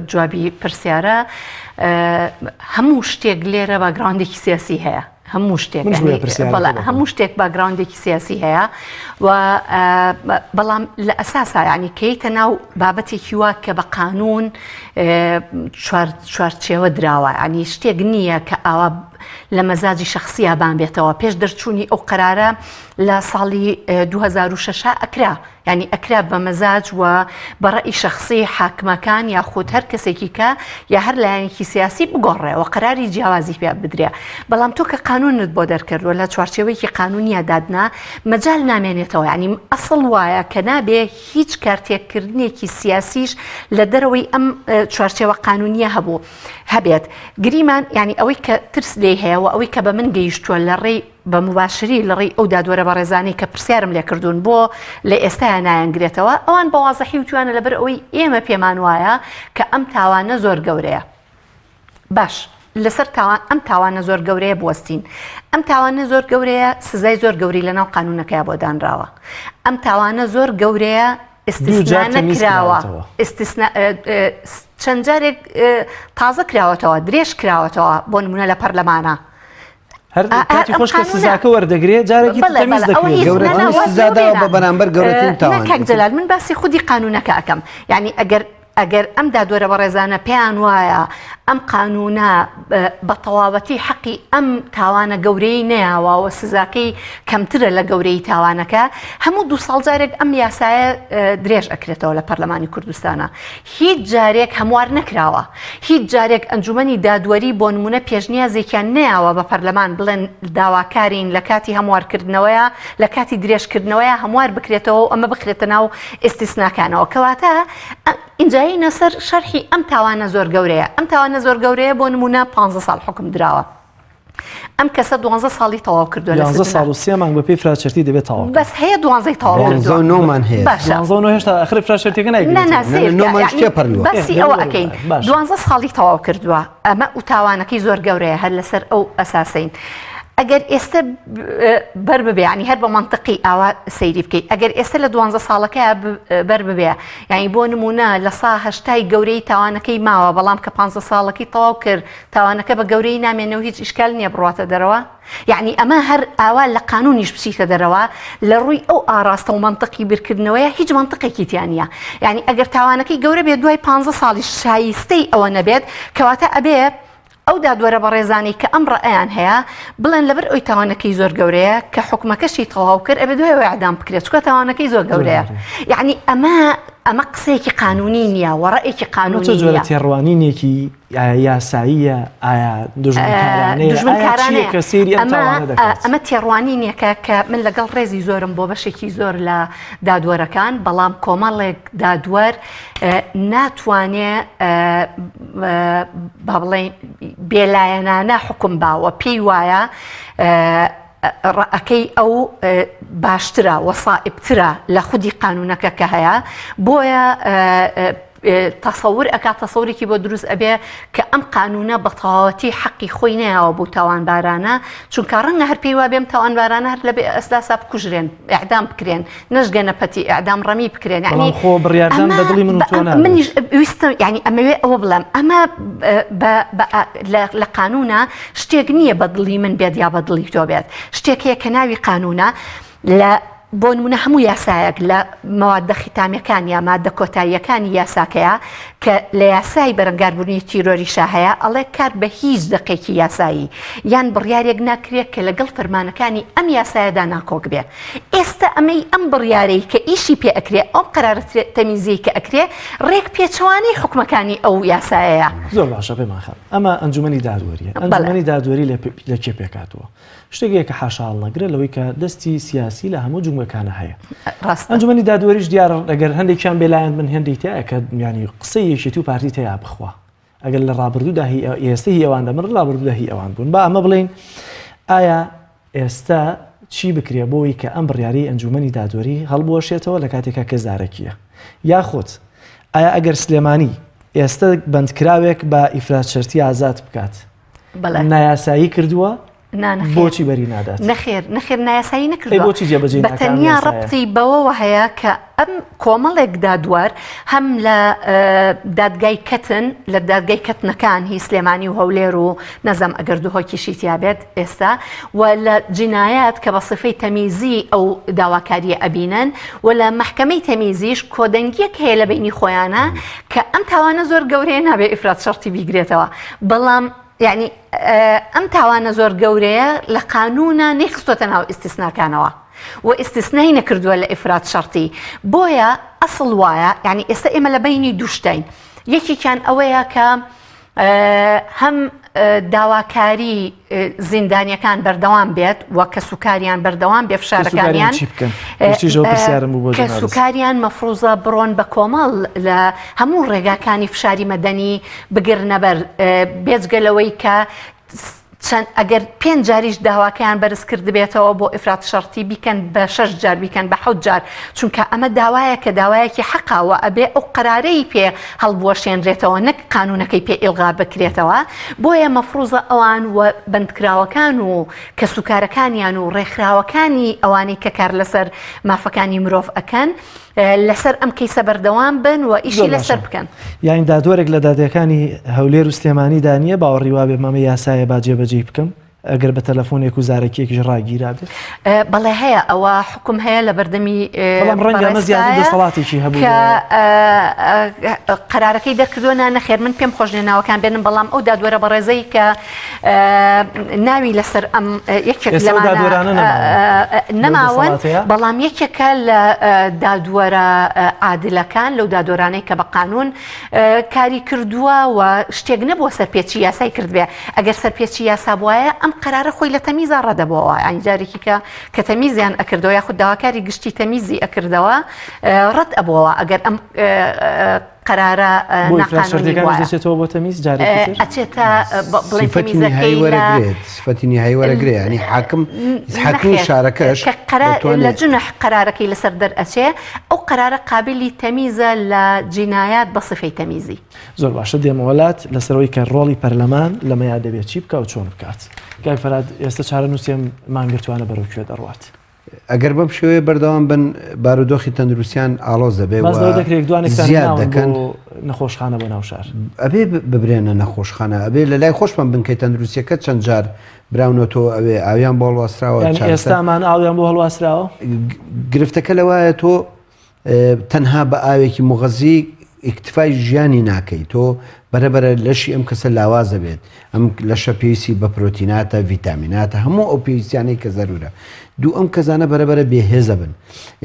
جوابی پرسیارە هەموو شتێک لێرە background ێکی سیاسی هەیە هەموو شتێک هەموو شتێک background ێکی سیاسی هەیە و بەڵام لە ئەساسا ینی کەیتە ناو بابەتێکی وا کە بە قانون چوارچێوە دراوە ینی شتێک نییە کە ئاوا. لە مەزاجی شەخسیا بان بێتەوە پێش دەرچوونی ئەو قەرارە لە ساڵی 2006 ئەکرا یانی ئەکرا بە مەزاج و بە ڕەئی شەخسی حاکمەکان یاخود هەر کەسێکی کە یا هەر لایەنێکی سیاسی بگۆڕێ و قەراری جیاوازی پێ بدرێ بەڵام تۆ کە قانونت بۆ دەرکردووە لە چوارچێوەیەکی قانونیە دادنا مەجال نامێنێتەوە یانی ئەسڵ وایە کە نابێ هیچ کارتێکردنێکی سیاسیش لە دەرەوەی ئەم چوارچێوە قانونیە هەبوو هەبێت گریمان یانی ئەوەی کە ترس لێی هەیە و ئەوەی کە بە من گەیشتووە لە ڕێی بە موباشری لە ڕێی ئەو دادوەرە بەڕێزانەی کە پرسیارم لێ کردوون بۆ لە ئێستایا نایانگرێتەوە، ئەوان بە وازحی وتویانە لەبەر ئەوەی ئێمە پێمان وایە کە ئەم تاوانە زۆر گەورەیە. باش لەسەر تاوان ئەم تاوانە زۆر گەورەیە بوەستین. ئەم تاوانە زۆر گەورەیە سزای زۆر گەورەی لەناو قانوونەکەیا بۆ دانراوە. ئەم تاوانە زۆر گەورەیە ئیستیسنا نەکراوە، ئیستیسنا چەند جارێک تازە کراوەتەوە، درێژ کراوەتەوە بۆ نموونە لە پەرلەمانە. هەر کاتی خۆش کە سزاکە وەردەگرێ جارێکی تر تەمیز دەکرێت. گەورەترین سزا داوە بە بەرامبەر گەورەترین تاوان. کاک جەلال من باسی خودی قانونەکە ئەکەم یعنی ئەگەر ئەگەر ئەم دادوەرە بەڕێزانە پێیان وایە ئەم قانونە بە تەواوەتی حەقی ئەم تاوانە گەورەی نەیاوە و سزاکەی کەمترە لە گەورەی تاوانەکە هەموو دو ساڵ جارێک ئەم یاسایە درێژ ئەکرێتەوە لە پەرلەمانی کوردستانە هیچ جارێک هەموار نەکراوە، هیچ جارێک ئەنجومەنی دادوەری بۆ نمونە پێشنیازێکیان نەیاوە بە پەرلەمان بڵێن داواکارین لە کاتی هەموارکردنەوەیا لە کاتی درێژکردنەوەیا هەموار بکرێتەوە و ئەمە بخرێتە ناو ئیستیسناکانەوە کەواتە ئینجا یینە سەر شەرحی ئەم تاوانە زۆر گەورەیە ئەم تاوانە زۆر گەورەیە بۆ نمونە 15 ساڵ حوکم دراوە. ئەم کەسە دوانزە ساڵی تەواو کردووە لە دوانزە ساڵ و سێ مانگ بەپێی فراشەرتی دەبێت تەواو بەس هەیە دوانزەی تەواو کردووە دوانزە و نۆمان هەیە باشە دوانزە و نۆ هێشتا ئەخر فراشەرتیەکە نا نایگرێتەوە نا سەیر نۆ کە مانگش یعنی تێپەڕیوە. باسی ئێ، ئەوە دەبێت ئەکەین باشە. دوانزە ساڵی تەواو کردووە ئەمە و تاوانەکەی زۆر گەورەیە هەر لەسەر ئەو ئەساسەین ئەگەر ئێستا بەر ببێ یعنی هەر بە مەنتقی ئاوا سەیری بکەیت ئەگەر ئێستا لە دوانزە ساڵەکەیا بەر ببێ یعنی بۆ نمونە لە سا هەشتای گەورەی تاوانەکەی ماوە بەڵام کە پانزە ساڵەکەی تەواو کرد تاوانەکە بە گەورەیی نامێنێ و هیچ ئیشکال نیە بڕواتە دەرەوە؟ یەعنی ئەمە هەر ئاوا لە قانونیش بچیتە دەرەوە لە ڕووی ئەو ئاڕاستە و مەنتقی بیرکردنەوەیە هیچ مەنتقێکی تیا نیە یەعنی ئەگەر تاوانەکەی گەورە بێت دوای پانزە ساڵیش شایستەی ئەوە نەبێت کەواتە ئەبێ ئەو دادوەرە بەڕێزانەی کە ئەم ڕەئیان هەیە بڵێن لەبەر ئەوی تاوانەکەی زۆر گەورەیە کە حوکمەکەشی تەواو کرد ئەبێ دوای ئەوە ئیعدام بکرێت چونکە تاوانەکەی زۆر گەورەیە یەعنی ئەمە ئەمە قسەیەکی قانونی نییە و ڕەئێکی ئەمە چ قانونی جۆرە نییە. تێڕوانینێکی ئایا یاساییە؟ ئایا دوژمنکارانەیە؟ ئایا چییە کە سەیری ئەم تاوانە دەکات؟ ئەمە تێڕوانینێکە کە من لەگەڵ ڕێزی زۆرم بۆ بەشێکی زۆر لە دادوەرەکان، بەڵام کۆمەڵێک دادوەر ناتوانێ با بڵێین بێلایەنانە حوکم با و پێی وایە ڕەئەکەی ئەو باشترە و سائیبترە لە خودی قانونەکە کە هەیە بۆیە تەسەور ئەکات تەسەورێکی بۆ دروست ئەبێ کە ئەم قانونە بە تەواوەتی حەقی خۆی نەیاوە بۆ تاوانبارانە چونکە ڕەنگە هەر پێی وابێم تاوانبارانە هەر لەبێ ئەسلاسا بکوژرێن ئیعدام بکرێن نەشگەنە پەتی ئیعدام ڕەمی بکرێن یعنی بەڵام خۆ بڕیاردان بە دڵی من و تۆ نابێت. منیش ویستم یعنی ئەمەوێ ئەوە بڵێم ئەمە لە قانونە شتێک نییە بە دڵی من بێت یا بە دڵی تۆ بێت شتێک هەیە کە ناوی قانونە لە بۆ نمونە هەموو یاسایەک لە مەوادە ختامیەکان یا مادە کۆتاییەکانی یاساکەیە کە لە یاسای بەرەنگاربوونی تیرۆریشا هەیە ئەڵێ کار بە هیچ دەقێکی یاسایی یان بڕیارێک ناکرێت کە لەگەڵ فەرمانەکانی ئەم یاسایەدا ناکۆک بێ ئێستا ئەمەی ئەم بڕیارەی کە ئیشی پێ ئەکرێ ئەم قەرارە تەمیزیەی کە ئەکرێ ڕێک پێچەوانەی حوکمەکانی ئەو یاسایەیە. زۆر باشە پەیمان خان ئەمە ئەنجومەنی دادوەریە ئەنجومەنی دادوەری لە کێ پێکهاتووە؟ شتێک هەیە کە حاشا هەڵنەگرە لەوەی کە دەستی سیاسی لە هەموو جومگەکانە هەیە. ڕاستە. ئەنجومەنی دادوەریش دیارە ئەگەر هەندێکیان بێلایەن بن هێندەی تایە کە یانی قسەی یەکێتی و پارتی تیا بخوا. ئەگەر لە ڕابردوودا هی ئێستە هی ئەوان دەمر ڕابردوودا هی ئەوان بوون. با ئەمە بڵێین ئایا ئێستا چی بکرێ بۆی کە ئەم بڕیارەی ئەنجومەنی دادوەری هەڵبوەشێتەوە لە کاتێکا کە زارەکییە؟ یاخود ئایا ئەگەر سلێمانی ئێستە بەندکراوێک بە ئیفراج شەرتی ئازاد بکات بەڵێ. نایاسایی کردووە؟ نا نەخێر. بۆچی بەری نادات؟ نەخێر نەخێر نایاسایی ئەی نەکردووە. بۆچی جێبەجێی بە ناکا ئەم تەنیا یاسایە؟ ڕەبتی بەوەوە هەیە کە ئەم کۆمەڵێک دادوەر هەم لە دادگای کەتن لە دادگای کەتنەکان هی سلێمانی و هەولێر و نەزام ئەگەر دهۆکیشی تیا بێت ئێستا و لە جینایات کە بە سیفەی تەمیزی ئەو داواکارییە ئەبینن و لە مەحکەمەی تەمیزیش کۆدەنگییەک هەیە لە بەینی خۆیانا کە ئەم تاوانە زۆر گەورەیە نابێ ئیفراد شەرتی بیگرێتەوە بەڵام. یعنی ئەم تاوانە زۆر گەورەیە لە قانونا نەیخستۆتە ناو ئیستیسناکانەوە و ئیستیسنای نەکردووە لە ئیفراد شەرتی بۆیە ئەسڵ وایە یعنی ئێستا ئێمە لە بەینی دوو شتین یەکێکیان ئەوەیە کە هەم داواکاری زیندانیەکان بەردەوام بێت و کەسوکاریان بەردەوام بێ فشارەکانیان کەسوکاریان مەفروزە بڕۆن بە کۆمەڵ لە هەموو ڕێگاکانی فشاری مەدەنی بگرنەبەر بێجگە لەوەی کە چەند ئەگەر پێنج جاریش داواکەیان بەرز کردبێتەوە بۆ ئیفرات شەرتی بیکەن بە شەش جار بیکەن بە حەوت جار چونکە ئەمە داوایەکە داوایەکی حەقە و ئەبێ ئەو قەرارەی پێ هەڵبوەشێنرێتەوە نەک قانونەکەی پێ ئیلغا بکرێتەوە بۆیە مەفروزە ئەوان و بەندکراوەکان و کەسوکارەکانیان و ڕێکخراوەکانی ئەوانەی کە کار لەسەر مافەکانی مرۆڤ ئەکەن لەسەر ئەم کەیسە بەردەوام بن و ئیشی لەسەر بکەن. یانی دادوەرێک لە دادگاکانی هەولێر و سلێمانیدا نییە باوەڕی وابێ مەمە یاسایە با جێبەجێی بکەم ئەگەر بە تەلەفۆنێک و زارەکیەکیش ڕاگیرابێت؟ بەڵێ هەیە ئەوە حکوم هەیە لە بەردەمی بەڵام ڕەنگە ئەمە زیاتر دەسەڵاتێکی هەبوو کە قەرارەکەی دەرکردووە نا نەخێر من پێم خۆش نییە ناوەکان بێنم بەڵام ئەو دادوەرە بەڕێزەی کە ناوی لەسەر ئەم یەکێک لەمانە نەماون بەڵام یەکێکە لە دادوەرە عادلەکان لەو دادوەرانەی کە بە قانون کاری کردووە و شتێک نەبووە سەرپێچی یاسای کردبێ ئەگەر سەرپێچی یاسا بواە ئەم قەرارە خۆی لە تەمیزا ڕەدەبەوە ئەنی جارێکی کە کە تەمیزیان ئەکردەوە یاخود داواکاری گشتی تەمیزی ئەکردەوە ڕەت ئەبەوە ئەگەر ئەم قەرارە بۆ ئیفراز ناقانونی شەرتیەکانیش بوایە. دەچێتەوە بۆ تەمیز جارێکی تر؟ ئەچێتە بڵێ سفەتی تەمیزەکەی نیهایی لە وەرەگرێت سفەتی نیهایی وەرەگرێ یانی حاکم حاکمی نەخێر شارەکەش کە قەرار لە دەتوانێت جنح قەرارەکەی لەسەر دەرئەچێ ئەو قەرارە قابلی تەمیزە لە جینایات بە سفەی تەمیزی. زۆر باشە دێمەوە لات لەسەر ئەوەی کە ڕۆڵی پەرلەمان لەمەیا دەبێت چی بکا و چۆن بکات. کاک فەرهاد ئێستا چارەنووسی ئەم مانگرتووانە بەرەو کوێ دەڕوات؟ ئەگەر بەم شێوەیە بەردەوام بن بارودۆخی تەندروستیان ئاڵۆز دەبێ باس لەوە دەکرێت دوانێکتان زیاد ناون دەکەن بۆ نەخۆشخانە بۆ ناو شار. ئەبێ ببرێنە نەخۆشخانە ئەبێ لە لای خۆشمان بنکەی تەندروستیەکە چەند جار براونەتەوە ئەوێ ئاویان بۆ هەڵواسراوە یانی چارەسەر ئێستامان ئاویان بۆ هەڵواسراوە؟ گرفتەکە لەوایە تۆ تەنها بە ئاوێکی موغەزی ئیکتفای ژیانی ناکەی تۆ بەرە بەرە لەشی ئەم کەسە لاواز دەبێت ئەم لەشە پێویستی بە پرۆتیناتە ڤیتامیناتە هەموو ئەو پێویستیانەی کە زەرورە دوو ئەم کەسانە بەرە بەرە بێهێزە بن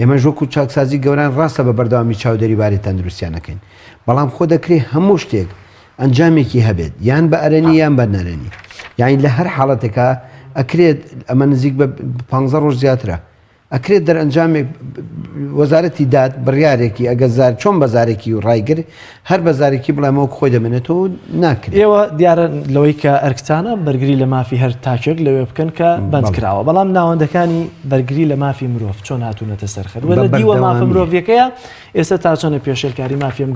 ئێمەش وەکو چاکسازی گەوران ڕاستە بە بەردەوامی چاودێری باری تەندروستیان نەکەین بەڵام خۆ دەکرێ هەموو شتێک ئەنجامێکی هەبێت یان بە ئەرێنی یان بە نەرێنی یانی لە هەر حاڵەتێکا ئەکرێت ئەمە نزیک بە پ ڕۆژ زیاترە ئەکرێت دەرئەنجامێک وەزارەتی داد بڕیارێکی ئەگەر زار چۆن بە زارێکی و ڕایگر هەر بە زارێکی بڵێم وەک خۆی دەمێنێتەوە و ناکرێت. ئێوە دیارە لەوەی کە ئەرکتانە بەرگری لە مافی هەر تاکێک لەوێ بکەن کە بەند بەڵێ. کراوە، بەڵام ناوەندەکانی بەرگری لە مافی مرۆڤ چۆن هاتوونەتە سەر خەت و بە لە دیوە مافە بەردەوامی. مرۆڤیەکەیە ئێستا تا چەندە پێشێلکاری مافی ئەم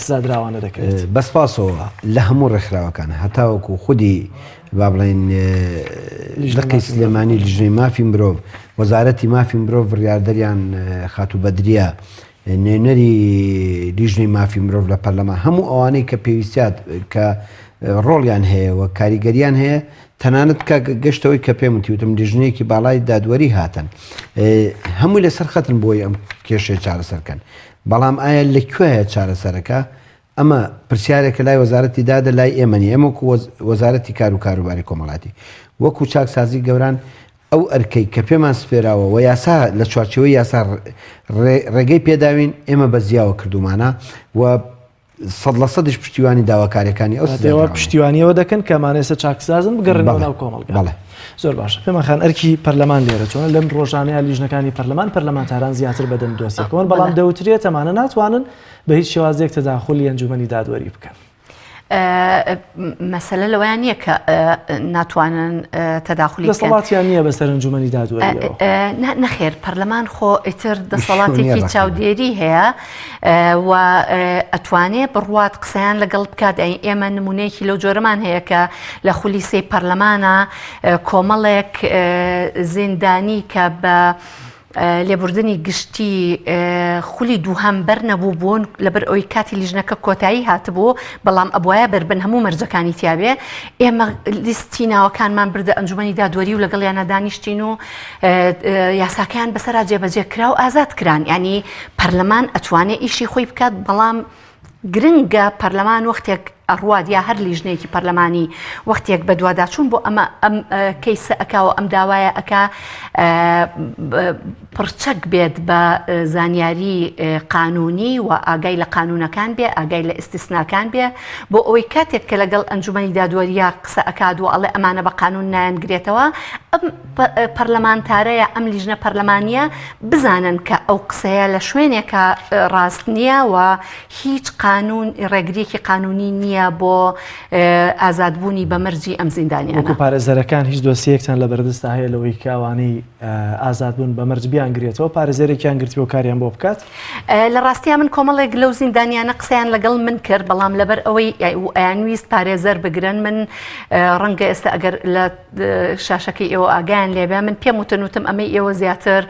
سزادراوانە دەکرێت؟ بە سپاسەوە لە هەموو ڕێکخراوەکان هەتاوەکو خودی با بڵێین لقی سلێمانی لیژنەی مافی مرۆڤ وەزارەتی مافی مرۆڤ بڕیاردەریان خاتوو بەدریە نوێنەری لیژنەی مافی مرۆڤ لە پەرلەمان هەموو ئەوانەی کە پێویستیات کە ڕۆڵیان هەیە و کاریگەریان هەیە تەنانەت کە گەشتەوەی کە پێم وتی وتم لیژنەیەکی باڵای دادوەری هاتن هەمووی لەسەر خەتن بۆی ئەم کێشەیە چارەسەرکەن بەڵام ئایا لە کوێیە چارەسەرەکە ئەمە پرسیارێکە لای وەزارەتی دادە لای ئێمە نیە، ئێمە وەکو وەزارەتی کار و کاروباری کۆمەڵایەتی، وەکو چاکسازی گەوران ئەو ئەرکەی کە پێمان سپێراوە و یاسا لە چوارچێوەی یاسا ڕێگەی پێداوین ئێمە بە زیاوە کردوومانە و سەد لە سەدیش پشتیوانی داواکاریەکانی ئەو ئێوە سزادراوانین. پشتیوانیەوە دەکەن کە ئەمانە ئێستا چاکسازن بگەڕێنەوە بەڵێ ناو کۆمەڵگا. بەڵێ. زۆر باشە پێمان خان ئەرکی پەرلەمان لێرە چۆنە لەم ڕۆژانەیە لیژنەکانی پەرلەمان پەرلەمانتاران زیاتر بەدەم دۆسیەکەوەن بەڵام بەڵێ. دەوترێت ئەمانە ناتوانن بە هیچ شێوازێک تەداخولی ئەنجومەنی دادوەری بکەن. مەسەلە لەوەیان نییە کە ناتوانن تەداخلی بکەن. دەسەڵاتیان نییە بەسەر ئەنجومەنی دادوەریەوە. نەخێر پەرلەمان خۆ ئیتر دەسەڵاتێکی چاودێری هەیە و ئەتوانێ بڕوات قسەیان لەگەڵ بکات ئەی ئێمە نمونەیەکی لەو جۆرەمان هەیە کە لە خولی سێی پەرلەمانە کۆمەڵێک زیندانی کە بە لێبوردنی گشتی خولی دووهەم بەر نەبوو بوون لەبەر ئەوی کاتی لیژنەکە کۆتایی هاتبوو بەڵام ئەبواە بەربن هەموو مەرجەکانی تیابێ ئێمە لیستی ناوەکانمان بردە ئەنجومەنی دادوەری و لەگەڵیانە دانیشتین و یاساکەیان بەسەرا جێبەجێ کرا و ئازاد کران ینی پەرلەمان ئەتوانێ ئیشی خۆی بکات بەڵام گرنگە پەرلەمان وەختێک. ئەڕوات یا هەر لیژنەیەکی پەرلەمانی وەختێک بەدواداچوون بۆ ئەمە ئەم کەیسە ئەکا و ئەم داوایە ئەکا پڕچەک بێت بە زانیاری قانونی و ئاگای لە قانونەکان بێ ئاگای لە ئیستیسناکان بێ بۆ ئەوەی کاتێک کە لەگەڵ ئەنجومەنی دادوەریە قسە ئەکات و ئەڵێ ئەمانە بە قانون نایانگرێتەوە ئەم پەرلەمانتارە یا ئەم لیژنە پەرلەمانیە بزانن کە ئەو قسەیە لە شوێنێکە ڕاست نییە و هیچ قانون ڕێگریەکی قانونی نییە بۆ ئازادبوونی بە مەرجی ئەم زیندانیانە. وەکو پارێزەرەکان هیچ دۆسیەیەکتان لە بەردەستدا هەیە لەوەی کە ئەوانەی ئازادبوون بە مەرج بیانگرێتەوە پارێزەرێکیان گرتبێ و کاریان بۆ بکات؟ لە ڕاستیا من کۆمەڵێک لەو زیندانیانە قسەیان لەگەڵ من کرد بەڵام لەبەر ئەوەی ئەیانویست پارێزەر بگرن من ڕەنگە ئێستا ئەگەر لە شاشەکەی ئێوە ئاگایان لێبێ من پێم وتن وتم ئەمەی ئێوە زیاتر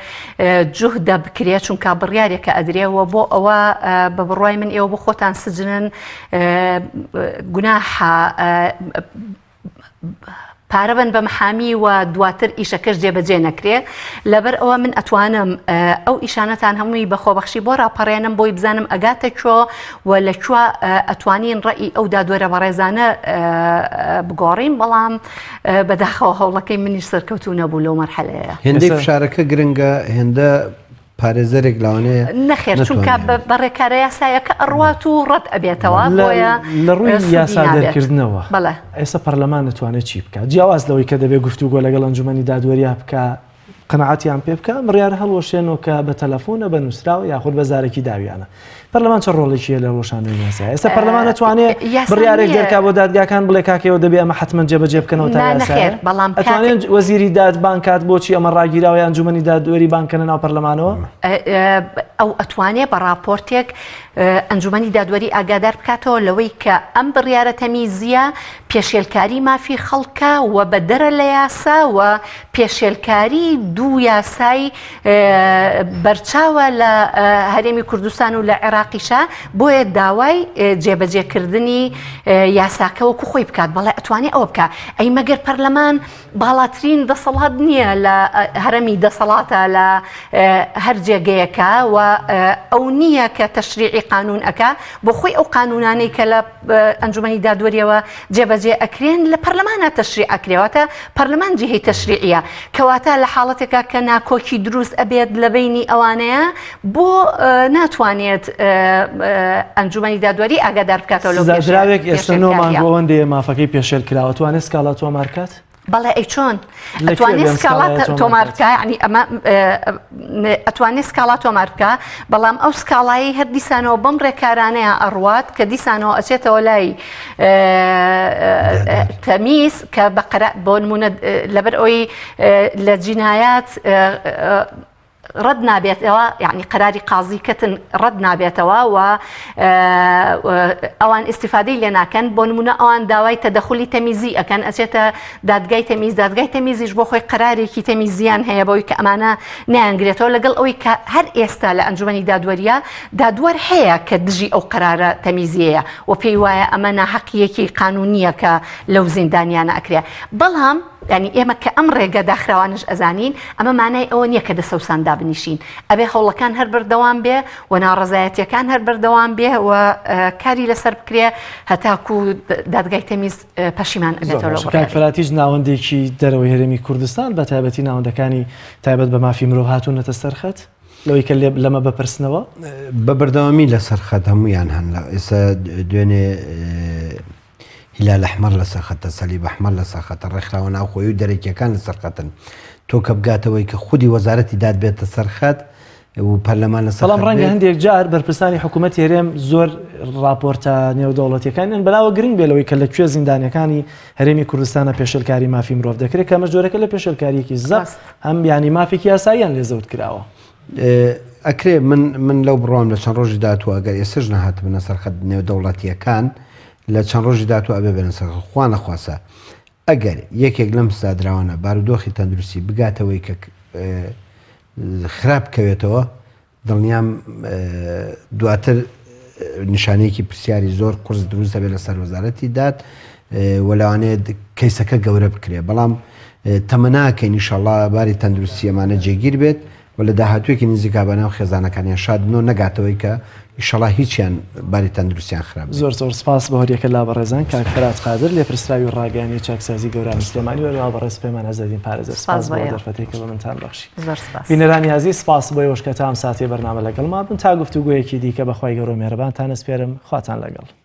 جوهدە بکرێ چونکە بڕیارێکە ئەدرێ و بۆ ئەوە بە بڕوای من ئێوە بۆ خۆتان سجنن گوناحە پارە بن بە محامی و دواتر ئیشەکەش جێبەجێ نەکرێ لەبەر ئەوە من ئەتوانم ئەو ئیشانەتان هەمووی بە خۆبەخشی بۆ راپەڕێنم بۆی بزانم ئەگاتە کوێ و لە کوێ ئەتوانین ڕئی ئەو دادوەرە بەڕێزانە بگۆڕین بەڵام بەداخەوە هەوڵەکەی منیش سەرکەوتوو نەبوو لەو مەرحەلەیە. هێندەی فشارەکە گرنگە هێندە پارێزەرێک لەوانەیە نەخێر چونکە بە ڕێکارە یاسایەکە ئەڕوات و ڕەت ئەبێتەوە بۆیە لە ڕووی یاسا دەرکردنەوە بەڵێ ئێستا پەرلەمان دەتوانێت چی بکات جیاواز لەوەی کە دەبێت گفتوگۆ لەگەڵ ئەنجومەنی دادوەریا بکە قەناعەتیان پێ بکا، بڕیارە هەڵوەشێنەوە کە بە تەلەفۆنە، بە نووسراوە یاخود بە زارەکی داویانە. پەرلەمان چ ڕۆڵێکی هەیە لە هەڵوەشاندنەوەی یاسایە؟ ئێستا پەرلەمان ئەتوانێ بڕیارێک دەرکا بۆ دادگاکان بڵێ کاکە ئێوە دەبێ ئەمە حەتمەن جێبەجێ بکەنەوە تا یاسایە؟ بەڵام ئەتوانێ وەزیری داد بانگ کات بۆچی ئەمە ڕاگیراوە یا ئەنجومەنی دادوەری بانگ کەنە ناو پەرلەمانەوە؟ ئەو ئەتوانێ بە ڕاپۆرتێک ئەنجومەنی دادوەری ئاگادار بکاتەوە لەوەی کە ئەم بڕیارە تەمیزییە پێشێلکاری مافی خەڵکە و بەدەرە لە یاسا و پێشێلکاری دوو یاسای بەرچاوە لە هەرێمی کوردستان و لە عێراقیشە بۆیە داوای جێبەجێکردنی یاساکە وەکو خۆی بکات بەڵێ ئەتوانێ ئەوە بکە ئەی مەگەر پەرلەمان باڵاترین دەسەڵات نییە لە هەرەمی دەسەڵاتە لە هەر جێگەیەکە و ئەو نییە کە تەشریعی قانون ئەکا بۆ خۆی ئەو قانونانەی کە لە ئەنجومەنی دادوەریەوە جێبەجێ ئەکرێن لە پەرلەمانا تەشریع ئەکرێ واتە پەرلەمان جیهەی تەشریعیە کەواتە لە حاڵەتێکا کە ناکۆکی دروست ئەبێت لە بەینی ئەوانەیە بۆ ناتوانێت ئەنجومەنی دادوەری ئاگادار بکاتەوە لەو سزادراوێک ئێستا نۆ مانگ بۆ ئەوەندەیە مافەکەی پێشێل کراوە توانێت سکاڵا تۆمار کات؟ بەڵێ ئەی چۆن ئەتوانێ سکاڵا تۆمار بکە ینی ئەمە ئەتوانێ سکاڵا تۆمار بکە بەڵام ئەو سکاڵایی هەر دیسانەوە بەم ڕێکارانەیە ئەڕوات کە دیسانەوە ئەچێتەوە لای تەمیز کە بەقەرە بۆ نمونە لەبەر ئەوی لە جینایات ڕەت نابێتەوە یعنی قەراری قازی کەتن ڕەت نابێتەوە و ئەوان ئیسیفادەی لێ ناکەن بۆ نمونە ئەوان داوای تەدەخلی تەمیزی ئەکەن ئەچێتە دادگای تەمیز دادگای تەمیزیش بۆ خۆی قەرارێکی تەمیزیان هەیە بەوەی کە ئەمانە نایانگرێتەوە لەگەڵ ئەوەی کە هەر ئێستا لە ئەنجومەنی دادوەریە دادوەر هەیە کە دژی ئەو قەرارە تەمیزیەیە و پێی وایە ئەمە ناحەقیەکی قانونیە کە لەو زیندانیانە ئەکرێ بەڵام یانی ئێمە کە ئەم ڕێگە داخراوانەش ئەزانین ئەمە مانای ئەوە نییە کە دەسەوسان دابنیشین ئەبێ هەوڵەکان هەر بەردەوام بێ و ناڕەزایەتیەکان هەر بەردەوام بێ و کاری لەسەر بکرێ هەتاکو دادگای تەمیز پەشیمان ئەبێتەوە لەو بڕیارەی. کاک فەرات هیچ ناوەندێکی دەرەوەی هەرێمی کوردستان بە تایبەتی ناوەندەکانی تایبەت بە مافی مرۆڤ هاتوونەتە سەر خەت لەوەی کە لەمە بپرسنەوە؟ بە بەردەوامی لەسەر خەت هەموویان هەن لە ئێستا دوێنێ هیلال ئەحمەر لەسەر خەتە، سەلیب ئەحمەر لەسەر خەتە، ڕێکخراوە ناوخۆیی و دەرەکییەکان لەسەر خەتن. تۆ کە بگاتەوەی کە خودی وەزارەتی داد بێتە سەر خەت و پەرلەمان لەسەر بەڵام خەت ڕەنگە بێت، هەندێک جار بەرپرسانی حکوومەتی هەرێم زۆر ڕاپۆرتە نێودەوڵەتییەکانیان بەلاوە گرنگ بێ لەوەی کە لە کوێ زیندانییەکانی هەرێمی کوردستانە پێشێلکاری مافی مرۆڤ دەکرێت کە ئەمەش جۆرەکە لە پێشێلکارییەکی زەق ڕاست. هەم یانی مافێکی یاساییان لێ زەوت کراوە. ئەکرێ من من لەو بڕوام لە چەند ڕۆژی داهاتوو ئەگەر ئێستەش نەهاتبنە سەر خەت نێودەوڵەتییەکان لە چەند ڕۆژی داهاتوو ئەبێ بێنە سەر خەت خوا نەخواستە ئەگەر یەکێک لەم سزادراوانە بارودۆخی تەندروستی بگاتەوەی کە خراپ کەوێتەوە دڵنیام دواتر نیشانەیەکی پرسیاری زۆر قورس دروست دەبێت لەسەر وەزارەتی داد و لەوانەیە کەیسەکە گەورە بکرێت بەڵام تەمەناکەین ئیشەڵا باری تەندروستی ئەمانە جێگیر بێت و و لە داهاتوویەکی نزیکا بە ناو خێزانەکانیان شاد بن و نەگاتەوەی کە ئیشەڵا هیچیان باری تەندروستیان خراپ بێت. زۆر زۆر سپاس بۆ هەریەکە لە بەڕێزان کاک فەرات قادر لێپرسراوی ڕاگەیاندنی چاکسازی گەورانی سلێمانی و هەروەها بەڕێز پەیمان عزەدین پارێزەر سپاس سپاس بۆ بۆ ئێوە. دەرفەتێک کە بە منتان بەخشی. زۆر سپاس. بینەرانی ئازیز سپاس بۆ ئێوەش کە تا ئەم ساتەی بەرنامە لەگەڵمان بوون تا گفتوگۆیەکی دیکە بە خوای گەورە و مێهرەبانتان ئەسپێرم خواتان لەگەڵ.